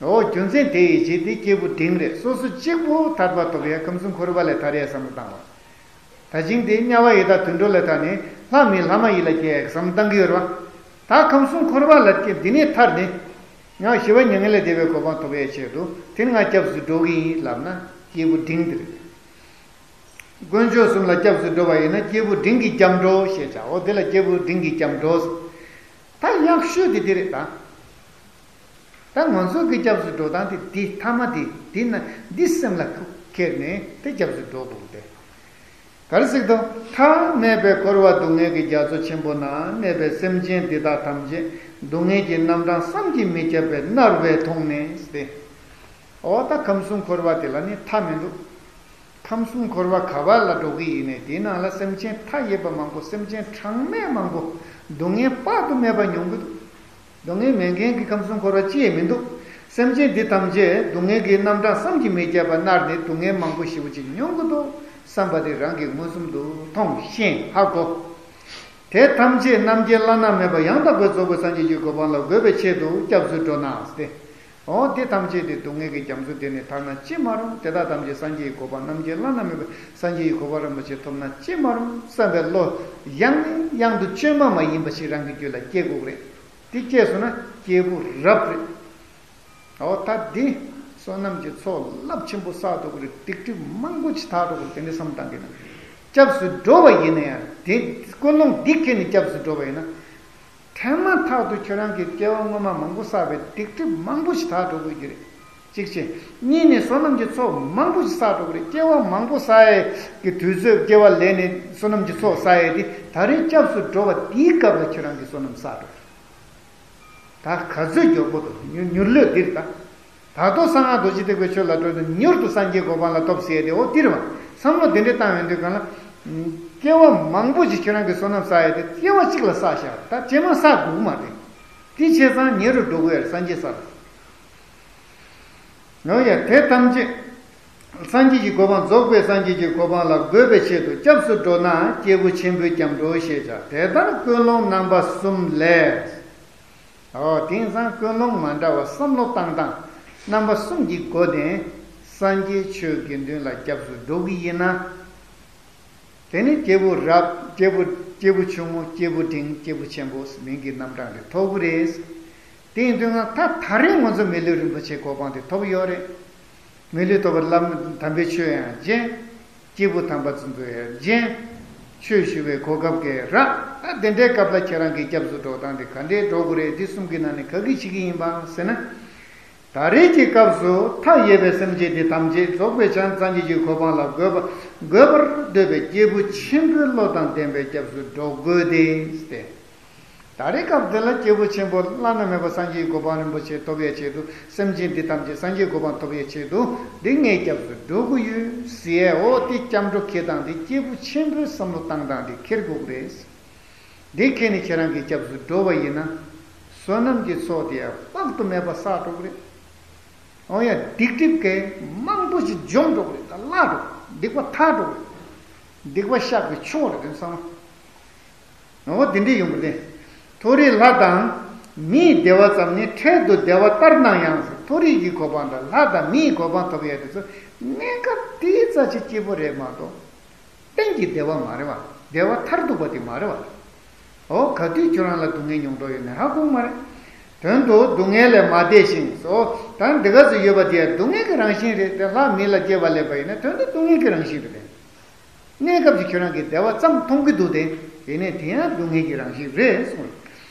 འོ་རྒྱུ་མཚན་དེ་ཡི་རྗེས་དེ་སྐྱེས་བུ་འབྲིང་རེད། སོ་སོ་གཅིག་པུ་ཐར་པ་ཐོབ་ཡ། ཁམས་གསུམ་འཁོར་བ་ལས་ཐར་ཡ་བསམ་བློ་བཏང་བ། ད་ཅིང་དེ་དམྱལ་བ་ཡི་དྭགས་དུད་འགྲོ་ལས་ཐར་ནས་ལྷ་མིན་ལྷ་མ་ཡིན་ལ་སྐྱེ་ཡ་བསམ་བློ་བཏང་གི་ཡོད་རེད་བ། ད་ཁམས་གསུམ་འཁོར་བ་ལ་སྐྱེ་འདི་ནས་ཐར་ནས། ཡང་ཞི་བ་མྱ་ངན་ལས་འདས་པའི་གོ་འཕང་ཐོབ་ཡའི་ཆེད་དུ་དེ་ང་སྐྱབས་སུ་འགྲོ་གི་ཡིན་ལབ་ན་སྐྱེས་བུ་འབྲིང་དེ་རེད། དཀོན་མཆོག་གསུམ་ལ་སྐྱབས་སུ་འགྲོ་བ་ཡིན་ན་སྐྱེས་བུ་འབྲིང་གི་སྐྱབས་འགྲོ་ཞེས་བྱའོ། དེ་ལ་སྐྱེས་བུ་འབྲིང་གི་སྐྱབས་འགྲོ། ད་ཡག་ཤོས་དེ་དེ་རེད་ད། ད་ང་ཚོ་གི་སྐྱབས་སུ་འགྲོ་སྟངས་དེ་འདི་ཐ་མ་དེ་འདི་ན་འདི་སེམས་ལ་ཁུག་ཁྱེར་ནས་དེ་སྐྱབས་སུ་འགྲོ་དགོས་ཏེ། ག་རེ་ཟེར་དང་། མཐའ་མེད་པའི་འཁོར་བ་སྡུག་བསྔལ་གྱི་རྒྱ་མཚོ་ཆེན་པོ་ན་གནས་པའི་སེམས་ཅན་འདི་དག་ཐམས་ཅད་སྡུག་བསྔལ་གྱི་རྣམ་གྲངས་བསམ་གྱིས་མི་ཁྱབ་པས་མནར་བས་མཐོང་ནས་ཏེ། འོ་ད་ཁམས་གསུམ་འཁོར་བ་དེ་ལ་ནི་མཐའ་མི་འདུག་ཁམས་གསུམ་འཁོར་བ་ག་བ་ལ་འགྲོ་གི་ཡིན་ནའི་དེའི་ནང་ལ་སེམས་ཅན་མཐའ་ཡས་པ་མང་པོ། སེམས་ཅན་གྲངས་མེད་མང་པོ། སྡུག་བསྔལ་དཔག་ཏུ་མེད་པ་མྱོང་གི་འདུག་སྡུག་བསྔལ་མེད་མཁན་གྱི་ཁམས་གསུམ་འཁོར་བ་ཅི་ཡང་མི་འདུག་སེམས་ཅན་འདི་ཐམས་ཅད་སྡུག་བསྔལ་གྱི་རྣམ་གྲངས་བསམ་གྱིས་མི་ཁྱབ་པ་མནར་ནས་སྡུག་བསྔལ་མང་པོ་ཞེ་པོ་ཅིག་མྱོང་གི་འདུག་བསམ་པ་དེ་རང་གིས་མངོན་སུམ་དུ་མཐོང་ཤེས་ཧ་གོ། དེ་ཐམས་ཅད་རྣམ་མཁྱེན་བླ་ན་མེད་པ་ཡང་དག་པར་རྫོགས་པའི་སངས་རྒྱས་ཀྱི་གོ་འཕང་ལ་འགོད་པའི་ཆེད་དུ་སྐྱབས་སུ་འགྲོ་ན་སྟེ། འོ་དེ་ཐམས་ཅད་དེ་སྡུག་བསྔལ་གྱི་རྒྱ་མཚོ་དེ་ནས་ཐར་ན་ཅི་མ་རུང་། དེ་དག་ཐམས་ཅད་སངས་རྒྱས་ཀྱི་གོ་འཕང་རྣམ་མཁྱེན་བླ་ན་མེད་པའི་སངས་རྒྱས་ཀྱི་གོ་འཕང་རིན་པོ་ཆེ་ཐོབ་ན་ཅི་མ་རུང་བསམ་པའི་བློ་ཡང་ནས་ཡང་དུ་བཅོས་མ་མ་ཡིན་པ་ཞིག་རང་གི་རྒྱུད་ལ་སྐྱེ་དགོས་རེད། དེ་སྐྱེས་སོང་ན་སྐྱེས་བུ་རབ་རེད། འོ་ད་འདི་བསོད་ནམས་ཀྱི་ཚོགས་རླབས་ཆེན་པོ་བསགས་འགྲོ་གི་རེད། སྡིག་སྒྲིབ་མང་པོ་ཅིག་དག་འགྲོ་གི་རེད། དེ་འདྲ་བསམ་བཏང་གི་ན། སྐྱབས་སུ་འགྲོ་བ་ཡིན་ན་ཡང་དེ་ཀུན་སློང་འདི་ཁྱེར་ནས་སྐྱབས་སུ་འགྲོ་བ་ཡིན་ན། ཐེངས་མ་ཐག་ཏུ་ཁྱོད་རང་གི་སྐྱེ་བ་སྔོན་མ་མང་པོ་བསགས་པའི་སྡིག་སྒྲིབ་མང་པོ་ཞིག་དག་འགྲོ་དགོས་ཀྱི་རེད། གཅིག་བྱས། གཉིས་ནས་བསོད་ནམས་ཀྱི་ཚོགས་མང་པོ་ཞིག་བསགས་འགྲོ་གི་རེད། སྐྱེ་བ་མང་པོ་བསགས་ཡས་ཀྱི་དུས་ཚོད་སྐྱེ་བ་ལེན་ནས་བསོད་ནམས་ཀྱི་ཚོགས་བསགས་ཡས་དེ་ད་རེས་སྐྱབས་སུ་འགྲོ་བ་དེའི་སྐབས་ལ་ཁྱོད་རང་གི་བསོད་ནམས་བསགས་འགྲོ་གི་རེད། ད་ག་ཚོད་མགྱོགས་པོ་དང་མྱུར་མྱུར་ལོས་འདིར་ད། ད་དུང་གསང་སྔགས་རྡོ་རྗེ་ཐེག་པའི་ཆོས་ལ་འགྲོ་དུས་མྱུར་དུ་སངས་རྒྱས་གོ་འཕང་ལ་ཐོབ་ཟེར་ཡས་དེ་འོ་འདིར་བ། བསམ་བློ་དེ་འདྲ་བཏང་ཡོང་དུས་གང་ལ། སྐྱེ་བ་མང་པོ་ཞིག་ཁྱོད་རང་གི་བསོད་ནམས་བསགས་ཡས་དེ་སྐྱེ་བ་གཅིག་ལ་བསགས་བཞག་ད་རྗེས་མ་བསགས་དགོས་ཀྱི་མ་རེད། དེ་བྱས་ཙང་ཉེ་རུ་འགྲོ་དགོས་ཡས་སངས་རྒྱས་སར། འོ་ཡ་དེ་ཐམས་ཅད། སངས་རྒྱས་ཀྱི་གོ་འཕང་རྫོགས་པའི་སངས་རྒྱས་ཀྱི་གོ་འཕང་ལ་འགོད་པའི་ཆེད་དུ་སྐྱབས་སུ་འགྲོ་ན་སྐྱེས་བུ་ཆེན་པོའི་སྐྱབས་འགྲོ་ཞེས་བྱ། དེ་ལྟར་ཀུན་སློང་རྣམ་པ་གསུམ་ལས། འོ་དེང་སང་ཀུན་སློང་མ་འདྲ་བ་བསམ་བློ་བཏང་སྟངས་རྣམ་པ་གསུམ་གྱི་སྒོ་ནས་སངས་རྒྱས་ཆོས་དགེ་འདུན་ལ་སྐྱབས་སུ་འགྲོ་གི་ཡིན་ན། དེ་ནི་སྐྱེས་བུ་རབ། སྐྱེས་བུ། སྐྱེས་བུ་ཆུང་ངུ། སྐྱེས་བུ་འབྲིང་། སྐྱེས་བུ་ཆེན་པོ་མིང་གི་རྣམ་གྲངས་དེ་ཐོབ་ཀྱི་རེད། དེ་ཡིན་དུས་ང་ད་ད་རེས་ང་ཚོ་མི་ལུས་རིན་པོ་ཆེའི་གོ་འཕང་དེ་ཐོབ་ཡོད་རེད། མི་ལུས་ཐོབ་པར་བླ་མ་དམ་པའི་ཆོས་ཡང་རྗེན། སྐྱེས་བུ་དམ་པ་ཚོ་ཚོ་ཡང་རྗེན། ཆོས་ཞུ་བའི་གོ་སྐབས་ཀྱི་རག་ད་དེ་འདྲའི་སྐབས་ལ་ཁྱེད་རང་གི་སྐྱབས་སུ་འགྲོ་སྟངས་དེ་ག་འདྲའི་འགྲོ་དགོས་རེད། འདི་གསུམ་གྱི་ནང་ནས་ག་གི་བྱེད་ཀྱི་ཡིན་པ་ཟེར་ན། ད་རེས་ཀྱི་སྐབས་སུ་མཐའ་ཡས་པའི་སེམས་ཅན་འདི་ཐམས་ཅད་རྫོགས་པའི་བྱང་སངས་རྒྱས་ཀྱི་གོ་འཕང་ལ་འགོད་པ་འགོད་པར་འདོད་པའི་སྐྱེས་བུ་ཆེན་པོའི་བློ་དང་ལྡན་པའི་སྐྱབས་སུ་འགྲོ་དགོས་ཏེ། ད་རེས་སྐབས་འདི་ལ་སྐྱེས་བུ་ཆེན་པོ་བླ་ན་མེད་པ་སངས་རྒྱས་གོ་འཕང་རིན་པོ་ཆེ་ཐོབ་ཡའི་ཆེད་དུ། སེམས་ཅན་འདི་ཐམས་ཅད་སངས་རྒྱས་གོ་འཕང་ཐོབ་ཡའི་ཆེད་དུ་འདི་ངའི་སྐྱབས་སུ་འགྲོ་དགོས་ཡོད་ཟེར། འོ་དེ་སྐྱབས་འགྲོ་འཁྱེར་སྟངས་འདི་སྐྱེས་བུ་ཆེན་པོའི་བསམ་བློ་བཏང་སྟངས་འདི་འཁྱེར་དགོས་ཀྱི་རེད། འདི་ཁྱེད་ནི་ཁྱེད་རང་གི་སྐྱབས་སུ་འགྲོ་བ་ཡིན་ན། བསོད་ནམས་ཀྱི་ཚོགས་དེ་ཡང་དཔག་ཏུ་མེད་པ་བསགས་འགྲོ་གི་རེད། འོ་ཡ་སྡིག་སྒྲིབ་ཀྱི་མང་པོ་ཞིག་འཇོམས་འགྲོ་གི་རེད། ད་ བརླག་འགྲོ། སྡིག་པ་དག་འགྲོ། སྡིག་པ་བཤགས་པའི་མཆོག་རེད་དེ་ཚང་མ། འོ་དེ་འདྲས་ཡོང་གི་རེད། མཐོ་རིས་ལྷ་དང་མིའི་བདེ་བ་ཙམ་ནི་འཕྲལ་དུ་བདེ་བ་ལྟར་སྣང་ཡང་ཟེར། མཐོ་རིས་ཀྱི་གོ་འཕང་དང་ལྷ་དང་མིའི་གོ་འཕང་ཐོབ་ཡས་དེ་ཚོ་གནས་སྐབས་དེའི་རྩ་ཆེ་སྐྱེས་བུ་རེད་མ་གཏོགས། གཏན་གྱི་བདེ་བ་མ་རེད་བ། བདེ་བ་མཐར་ཐུག་པ་དེ་མ་རེད་བ། འོ་ག་དུས་ཁྱོད་རང་ལ་སྡུག་བསྔལ་མྱོང་འགྲོ་ཡོད་ནས་ཧ་གོ་མ་རེད། དོན་དུ་སྡུག་བསྔལ་ལས་མ་འདས་ཤིང་སོ། ད་འདི་ག་ཚོད་ཡོད་པ་དེ་སྡུག་བསྔལ་གྱི་རང་བཞིན་རེད་དེ། ལྷ་མི་ལ་སྐྱེ་བ་ལེན་པ་ཡིན་ན་དོན་དུ་སྡུག་བསྔལ་གྱི་རང་བཞིན་རེད་དེ། གནས་སྐབས་ཀྱི་ཁྱོད་རང་གིས་བདེ་བ་ཙམ་མཐོང་གི་འདུག་སྟེ། ཡིན་ནའི་དེ་ཡང་སྡུག་བསྔལ་གྱི་རང་བཞིན་རེད་གསུངས།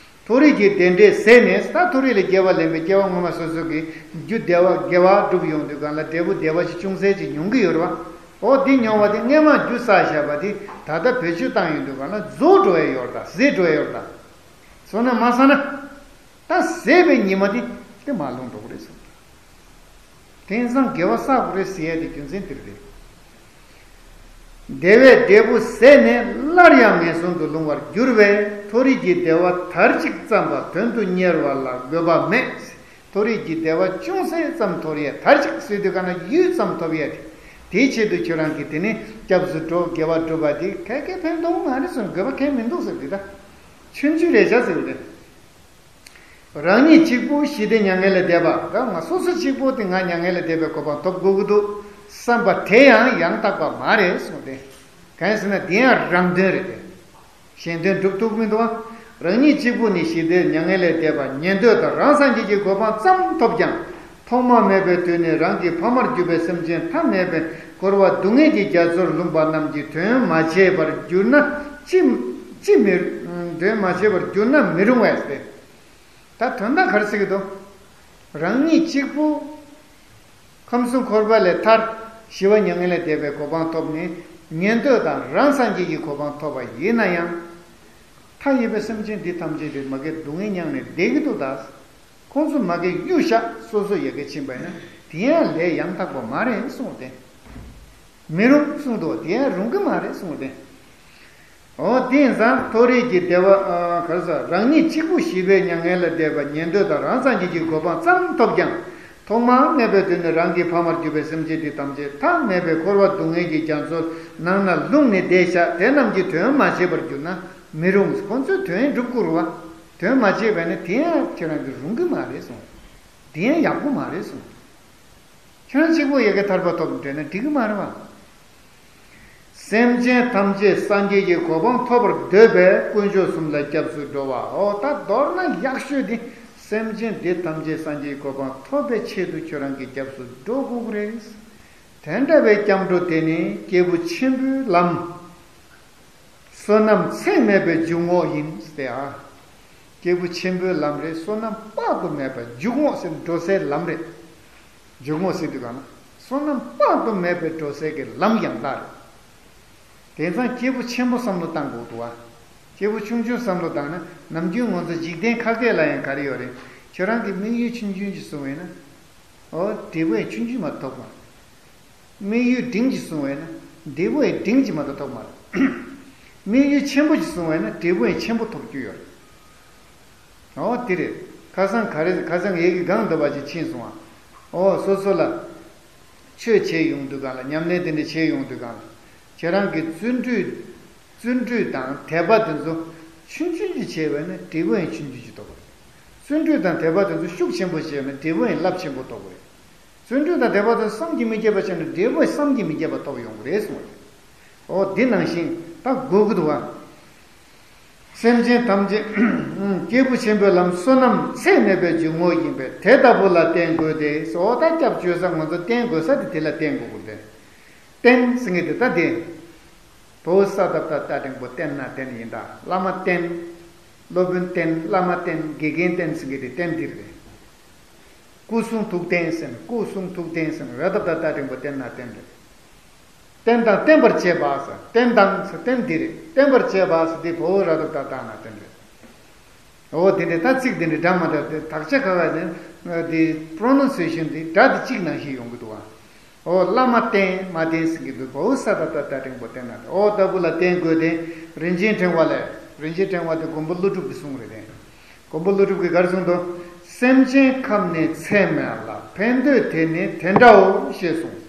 མཐོ་རིས་ཀྱི་བདེ་འབྲས་ཟད་ནས། ད་མཐོ་རིས་ལ་སྐྱེ་བ་ལེན་པའི་སྐྱེ་བ་སྔོན་མ་སོ་སོ་གི་རྒྱུ་བདེ་བ་དགེ་བ་བསྒྲུབས་ཡོང་དུས་གང་ལ་འབྲས་བུ་བདེ་བ་ཞིག་ཅུང་ཟད་ཅིག་མྱོང་གི་ཡོད་རེད་བ། འོ་འདི་མྱོང་བ་དེ་སྔས་མ་རྒྱུ་བསགས་བཞག་པ་དེ་ད་ལྟ་བེད་སྤྱོད་བཏང་ཡོང་དུས་གང་ལ་རྫོགས་འགྲོ་ཡ་ཡོད་རེད་ད། ཟད་འགྲོ་ཡ་ཡོད་རེད་ད། སོང་ན་མ་བསགས་ན། ད་ཟད་པའི་ཉི་མ་དེ་དེ་མ་ལྷུང་འགྲོ་གི་རེད་གསུངས། དེང་སང་དགེ་བ་བསགས་དགོས་རེད་ཟེར་ཡ་དེ་རྒྱུ་མཚན་དེ་རེད། བདེ་བའི་འབྲས་བུ་ཟད་ནས་སླར་ཡང་ངན་སོང་དུ་ལྷུང་བར་འགྱུར་བས། མཐོ་རིས་ཀྱི་བདེ་བ་དར་ཅིག་བརྩམས་པ་དོན་དུ་གཉེར་བ་ལ་དགོས་པ་མེད། མཐོ་རིས་ཀྱི་བདེ་བ་ཅུང་ཟད་ཙམ་ཐོབ་ཡས། དར་ཅིག་ཟེར་དུས་ག་ན་ཡུད་ཙམ་ཐོབ་ཡས་དེ། དེའི་ཆེད་དུ་ཁྱོད་རང་གིས་དེ་ནི་སྐྱབས་སུ་འགྲོ། དགེ་བ་སྒྲུབ་པ་དེ་ག་གེ་ཕན་ཐོགས་མ་རེད་གསུངས། དགོས་པ་གང་ཡང་མི་འདུག་ཟེར་གི་ད། ཆུང་ཆུང་རེད་བྱ་ཟེར་གི་རེད། རང་ཉིད་གཅིག་པུ་ཞི་བདེ་མྱ་ངན་ལས་འདས་པ། ད་ང་སོ་སོ་གཅིག་པུ་དེ་ང་མྱ་ངན་ལས་འདས་པའི་གོ་འཕང་ཐོབ་དགོས་ཀྱི་འདུག་བསམ་པ་དེ་ཡང་ཡང་དག་པ་མ་རེད་གསུངས་ཏེ། གང་ཡིན་ཟེར་ན་དེ་ཡང་རང་དོན་རེད་དེ། གཞན་དོན་སྒྲུབ་ཐུབ་མི་འདུག་བ། རང་ཉིད་གཅིག་པུ་ནི་ཞི་བདེ་མྱ་ངན་ལས་འདས་པ་ཉན་ཐོས་དང་རང་སངས་རྒྱས་ཀྱི་གོ་འཕང་ཙམ་ཐོབ་ཀྱང་། ཐོག་མ་མེད་པའི་དུས་ནས་རང་གི་ཕ་མར་གྱུར་པའི་སེམས་ཅན་ཐ་མལ་པའི་འཁོར་བ་སྡུག་བསྔལ་གྱི་རྒྱ་མཚོར་ལྷུང་པ་རྣམས་ཀྱིས་དོན་མ་བྱས་པར་གྱུར་ན་ཅི་ཅི་མི་དོན་མ་བྱས་པར་གྱུར་ན་མི་རུང་བས་ཏེ། ད་དོན་དག་ག་རེ་ཟེར་གྱི་འདུག་རང་ཉིད་གཅིག་པུ་ཁམས་གསུམ་འཁོར་བ་ལས་ཐར། ཞི་བ་མྱ་ངན་ལས་འདས་པའི་གོ་འཕང་ཐོབ་ནས་ཉན་ཐོས་དང་རང་སངས་རྒྱས་ཀྱི་གོ་འཕང་ཐོབ་པ་ཡིན་ན་ཡང་། མཐའ་ཡས་པའི་སེམས་ཅན་འདི་ཐམས་ཅད་དེ་མ་གིར་སྡུག་བསྔལ་མྱངས་ནས་བསྡད་ཀྱི་འདུག་ད། ཁོང་ཚོ་མ་གིར་གཡུག་བཞག་སོ་སོ་ཡ་གིར་ཕྱིན་པ་ཡིན་ན་དེ་ཡང་ལས་ཡང་དག་པ་མ་རེད་གསུངས་ཏེ། མི་རུང་གསུངས་འདུག་དེ་ཡང་རུང་གི་མ་རེད་གསུངས་ཏེ། འོ་དེ་ཡིན་ཙང་མཐོ་རིས་ཀྱི་བདེ་བ་ཨ་ག་རེ་ཟེར། རང་ཉིད་གཅིག་པུ་ཞི་བའི་མྱ་ངན་ལས་འདས་པ་ཉན་ཐོས་དང་རང་སངས་རྒྱས་ཀྱི་གོ་འཕང་ཙམ་ཐོབ་ཀྱང་། ཐོག་མ་མེད་པའི་དུས་ནས་རང་གི་ཕ་མར་གྱུར་པའི་སེམས་ཅན་དེ་ཐམས་ཅད་ཐ་མལ་པའི་འཁོར་བ་སྡུག་བསྔལ་གྱི་རྒྱ་མཚོ་ནང་ན་ལྷུང་ནས་བསྡད་བཞག་དེ་རྣམས་ཀྱིས་དོན་མ་བྱས་པར་གྱུར་ན་མི་རུང་། ཁོ་ཚོས་དོན་སྒྲུབ་དགོས་རེད་བ། དོན་མ་བྱས་པས་ན་དེ་ཡང་ཁྱེད་རང་གི་རུང་གི་མ་རེད་གསུངས། དེ་ཡང་ཡག་པོ་མ་རེད་གསུངས། ཁྱོད་རང་གཅིག་པོ་ཡ་གི་ཐར་པ་ཐོབ་འདོད་ན་འགྲིག་གི་མ་རེད་བ། སེམས་ཅན་ཐམས་ཅད་སངས་རྒྱས་ཀྱི་གོ་འཕང་ཐོབ་པར་འདོད་པས་དཀོན་མཆོག་གསུམ་ལ་སྐྱབས་སུ་འགྲོ་བའོ། ད་མདོར་ན་ཡག་ཤོས་དེ་སེམས་ཅན་འདི་ཐམས་ཅད་སངས་རྒྱས་ཀྱི་གོ་འཕང་ཐོབ་པའི་ཆེད་དུ་ཁྱོད་རང་གིས་སྐྱབས་སུ་འགྲོ་དགོས་ཀྱི་རེད། དེ་འདྲ་བའི་སྐྱབས་འགྲོ་དེ་ནི་སྐྱེས་བུ་ཆེན་པོའི་ལམ། བསོད་ནམས་ཚད་མེད་པའི་འཇུག་ངོགས་ཡིན་ཏེ་ཨ། སྐྱེས་བུ་ཆེན་པོའི་ལམ་རེད། བསོད་ནམས་དཔག་ཏུ་མེད་པའི་འཇུག་ངོགས་ཟེར་ན་འགྲོ་སའི་ལམ་རེད། འཇུག་ངོགས་ཟེར་དུས་གང་ན་བསོད་ནམས་དཔག་ཏུ་མེད་པའི་འགྲོ་སའི་གི་ལམ་ཡང་དག་རེད། དེང་སང་སྐྱེས་བུ་ཆེན་པོ་བསམ་བློ་བཏང་དགོས་འདུག་བ། སྐྱེས་བུ་ཆུང་ཆུང་བསམ་བློ་བཏང་ན་ནམ་རྒྱུན་ང་ཚོ་འཇིག་རྟེན་ཁ་སྐད་ལ་ཡང་ག་རེ་ཡོད་རེད། ཁྱོད་རང་གི་དམིགས་ཡུལ་ཆུང་ཆུང་ཅིག་བཟུང་བས་ན། ཨོ་འབྲས་བུ་ཡང་ཆུང་ཆུང་མ་ཐོབ་པ། དམིགས་ཡུལ་འབྲིང་ཅིག་བཟུང་བས་ན་འབྲས་བུ་ཡང་འབྲིང་ཅིག་མ་གཏོགས་ཐོབ་མ་རེད། དམིགས་ཡུལ་ཆེན་པོ་ཅིག་བཟུང་བས་ན་འབྲས་བུ་ཡང་ཆེན་པོ་ཐོབ་རྒྱུ་ཡོད་རེད། ཨོ་དེ་རེད། ཁ་སང་ག་རེ་ཁ་སང་ངེད་ཀྱི་སྒང་འདི་བ་ཅིག་ཕྱིན་སོང་ཨ། ཨོ་སོ་སོ་ལ་ཆོས་བྱེད་ཡོང་དུས་གང་ལ་ཉམས་ལེན་དེ་འདྲ་བྱེད་ཡོང་དུས་གང་ལ་ཁྱེད་རང་གི་བརྩོན་འགྲུས་བརྩོན་འགྲུས་དང་དད་པ་དེ་ཚོ་ཆུང་ཆུང་ཅིག་བྱས་པས་ན་འབྲས་བུ་ཡང་ཆུང་ཆུང་ཅིག་ཐོབ་པ་རེད། བརྩོན་འགྲུས་དང་དད་པ་དེ་ཚོ་ཤུགས་ཆེན་པོ་བྱས་ན་འབྲས་བུ་ཡང་རླབས་ཆེན་པོ་ཐོབ་པ་རེད། བརྩོན་འགྲུས་དང་དད་པ་དང་བསམ་གྱིས་མི་ཁྱབ་པ་བྱས་ན་འབྲས་བུ་བསམ་གྱིས་མི་ཁྱབ་པ་ཐོབ་ཡོང་གི་རེད་གསུངས་པ་རེད། འོ་འདི་ནང་བཞིན་ད་དགོས་ཀྱི་འདུག་བ། སེམས་ཅན་ཐམས་ཅད་སྐྱེས་བུ་ཆེན་པོའི་ལམ་བསོད་ནམས་ཚད་མེད་པའི་འཇུག་ངོགས་ཡིན་པས་དེ་ལྟ་བུ་ལ་བརྟེན་དགོས་ཏེ། འོ་ད་སྐྱབས་བཅོལ་ས་ང་ཚོ་བརྟེན་དགོས་ས་དེ་དེ་ལ་བརྟེན་དགོས་ཀྱི་རེད། བརྟེན་ཟེར་མཁན་དེ་ད་དེ། བོད་ས་ད་བཏགས་སྟ་འགྲེང་བུ་བརྟེན་ན་བརྟེན་ཡིན་ད། བླ་མ་བསྟེན། སློབ་དཔོན་བསྟེན། བླ་མ་བསྟེན། དགེ་རྒན་བསྟེན་ཟེར་མཁན་དེ་བརྟེན་འདི་རེད། སྐུ་གསུང་ཐུགས་རྟེན་ཟེར་ན། སྐུ་གསུང་ཐུགས་རྟེན་ཟེར་ན་ར་ད་བཏགས་སྟ་འགྲེང་བུ་བརྟེན་ན་བརྟེན་རེད། བསྟེན་དང་བསྟེན་པར་བྱེད་པ་ཟེར། བསྟེན་དང་ཟེར་བརྟེན་འདི་རེད། བསྟེན་པར་བྱེད་པ་ཟེར་དེ་བོད་ར་ད་བཏགས་སྟ་ན་བརྟེན་རེད། འོ་དེ་འདྲའི་ད་ཚིག་དེ་འདྲའི་འདྲ་མ་འདྲ་དེ་དག་ཆ་ཁ་ཁ་ནས་དེ་པྲོ་ནན་སི་ཨེ་ཤན་དེ་སྒྲ་དེ་གཅིག་ནང་བཞིན་ཡོང་གི་འདུག་བ། འོ་བླ་མ་བསྟེན་མ་བསྟེན་ཟེར་གྱི་འདུག་བོད་ས་ད་བཏགས་སྟ་འགྲེང་བུ་བརྟེན་ན། འོ་ལྟ་བུ་ལ་བརྟེན་དགོས་ཏེ། རིན་ཆེན་ཕྲེང་བ་ལས། རིན་ཆེན་ཕྲེང་བ་དེ་མགོན་པོ་ཀླུ་སྒྲུབ་ཀྱི་གསུང་རེད་དེ། མགོན་པོ་ཀླུ་སྒྲུབ་ཀྱིས་ག་རེ་གསུངས་འདུག་སེམས་ཅན་ཁམས་ནི་ཚད་མེད་ལ། ཕན་འདོད་དེ་ནི་དེ་འདྲའོ་ཞེས་གསུངས།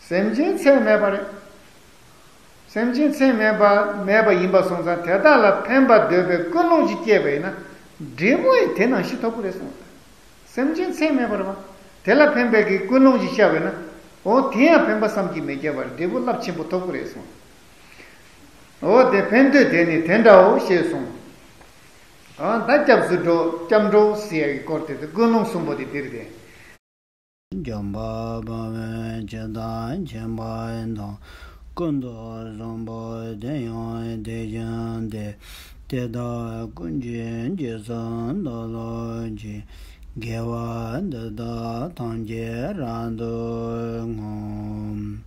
སེམས་ཅན་ཚད་མེད་པ་རེད། སེམས་ཅན་ཚད་མེད་པ་མེད་པ་ཡིན་པ་སོང་ཙང་དེ་དག་ལ་ཕན་པ་འདོད་པའི་ཀུན་སློང་ཞིག་སྐྱེས་པ་ཡིན་ན་འབྲས་བུ་ཡང་དེ་ནང་བཞིན་ཐོབ་ཀྱི་རེད་གསུངས། སེམས་ཅན་ཚད་མེད་པ་རེད་བ། དེ་ལ་ཕན་པའི་གི་ཀུན་སློང་ཞིག་ཤར་བས་ན། འོ་དེ་ཡང་ཕན་པ་བསམ་གྱིས་མི་ཁྱབ་པར་འབྲས་བུ་རླབས་ཆེན་པོ་ཐོབ་ཀྱི་རེད་གསུངས། འོ་དེ་ཕན་འདོད་དེ་ནི་དེ་འདྲའོ་ཞེས་གསུངས། འོ་ད་སྐྱབས་སུ་འགྲོ་སྐྱབས་འགྲོ་ཟེར་ཡ་གི་སྐོར་དེ་ཀུན་སློང་གསུམ་པོ་དེ་འདིར་དེ། འཇམ་དཔལ་དཔའ་བོས་ཇི་ལྟར་མཁྱེན་པ་དང་། ཀུན་ཏུ་བཟང་པོ་དེ་ཡང་དེ་བཞིན་ཏེ། དེ་དག་ཀུན་གྱི་རྗེས་སུ་བདག་སློབ་ཅིང་། དགེ་བ་འདི་དག་ཐམས་ཅད་རབ་ཏུ་བསྔོ།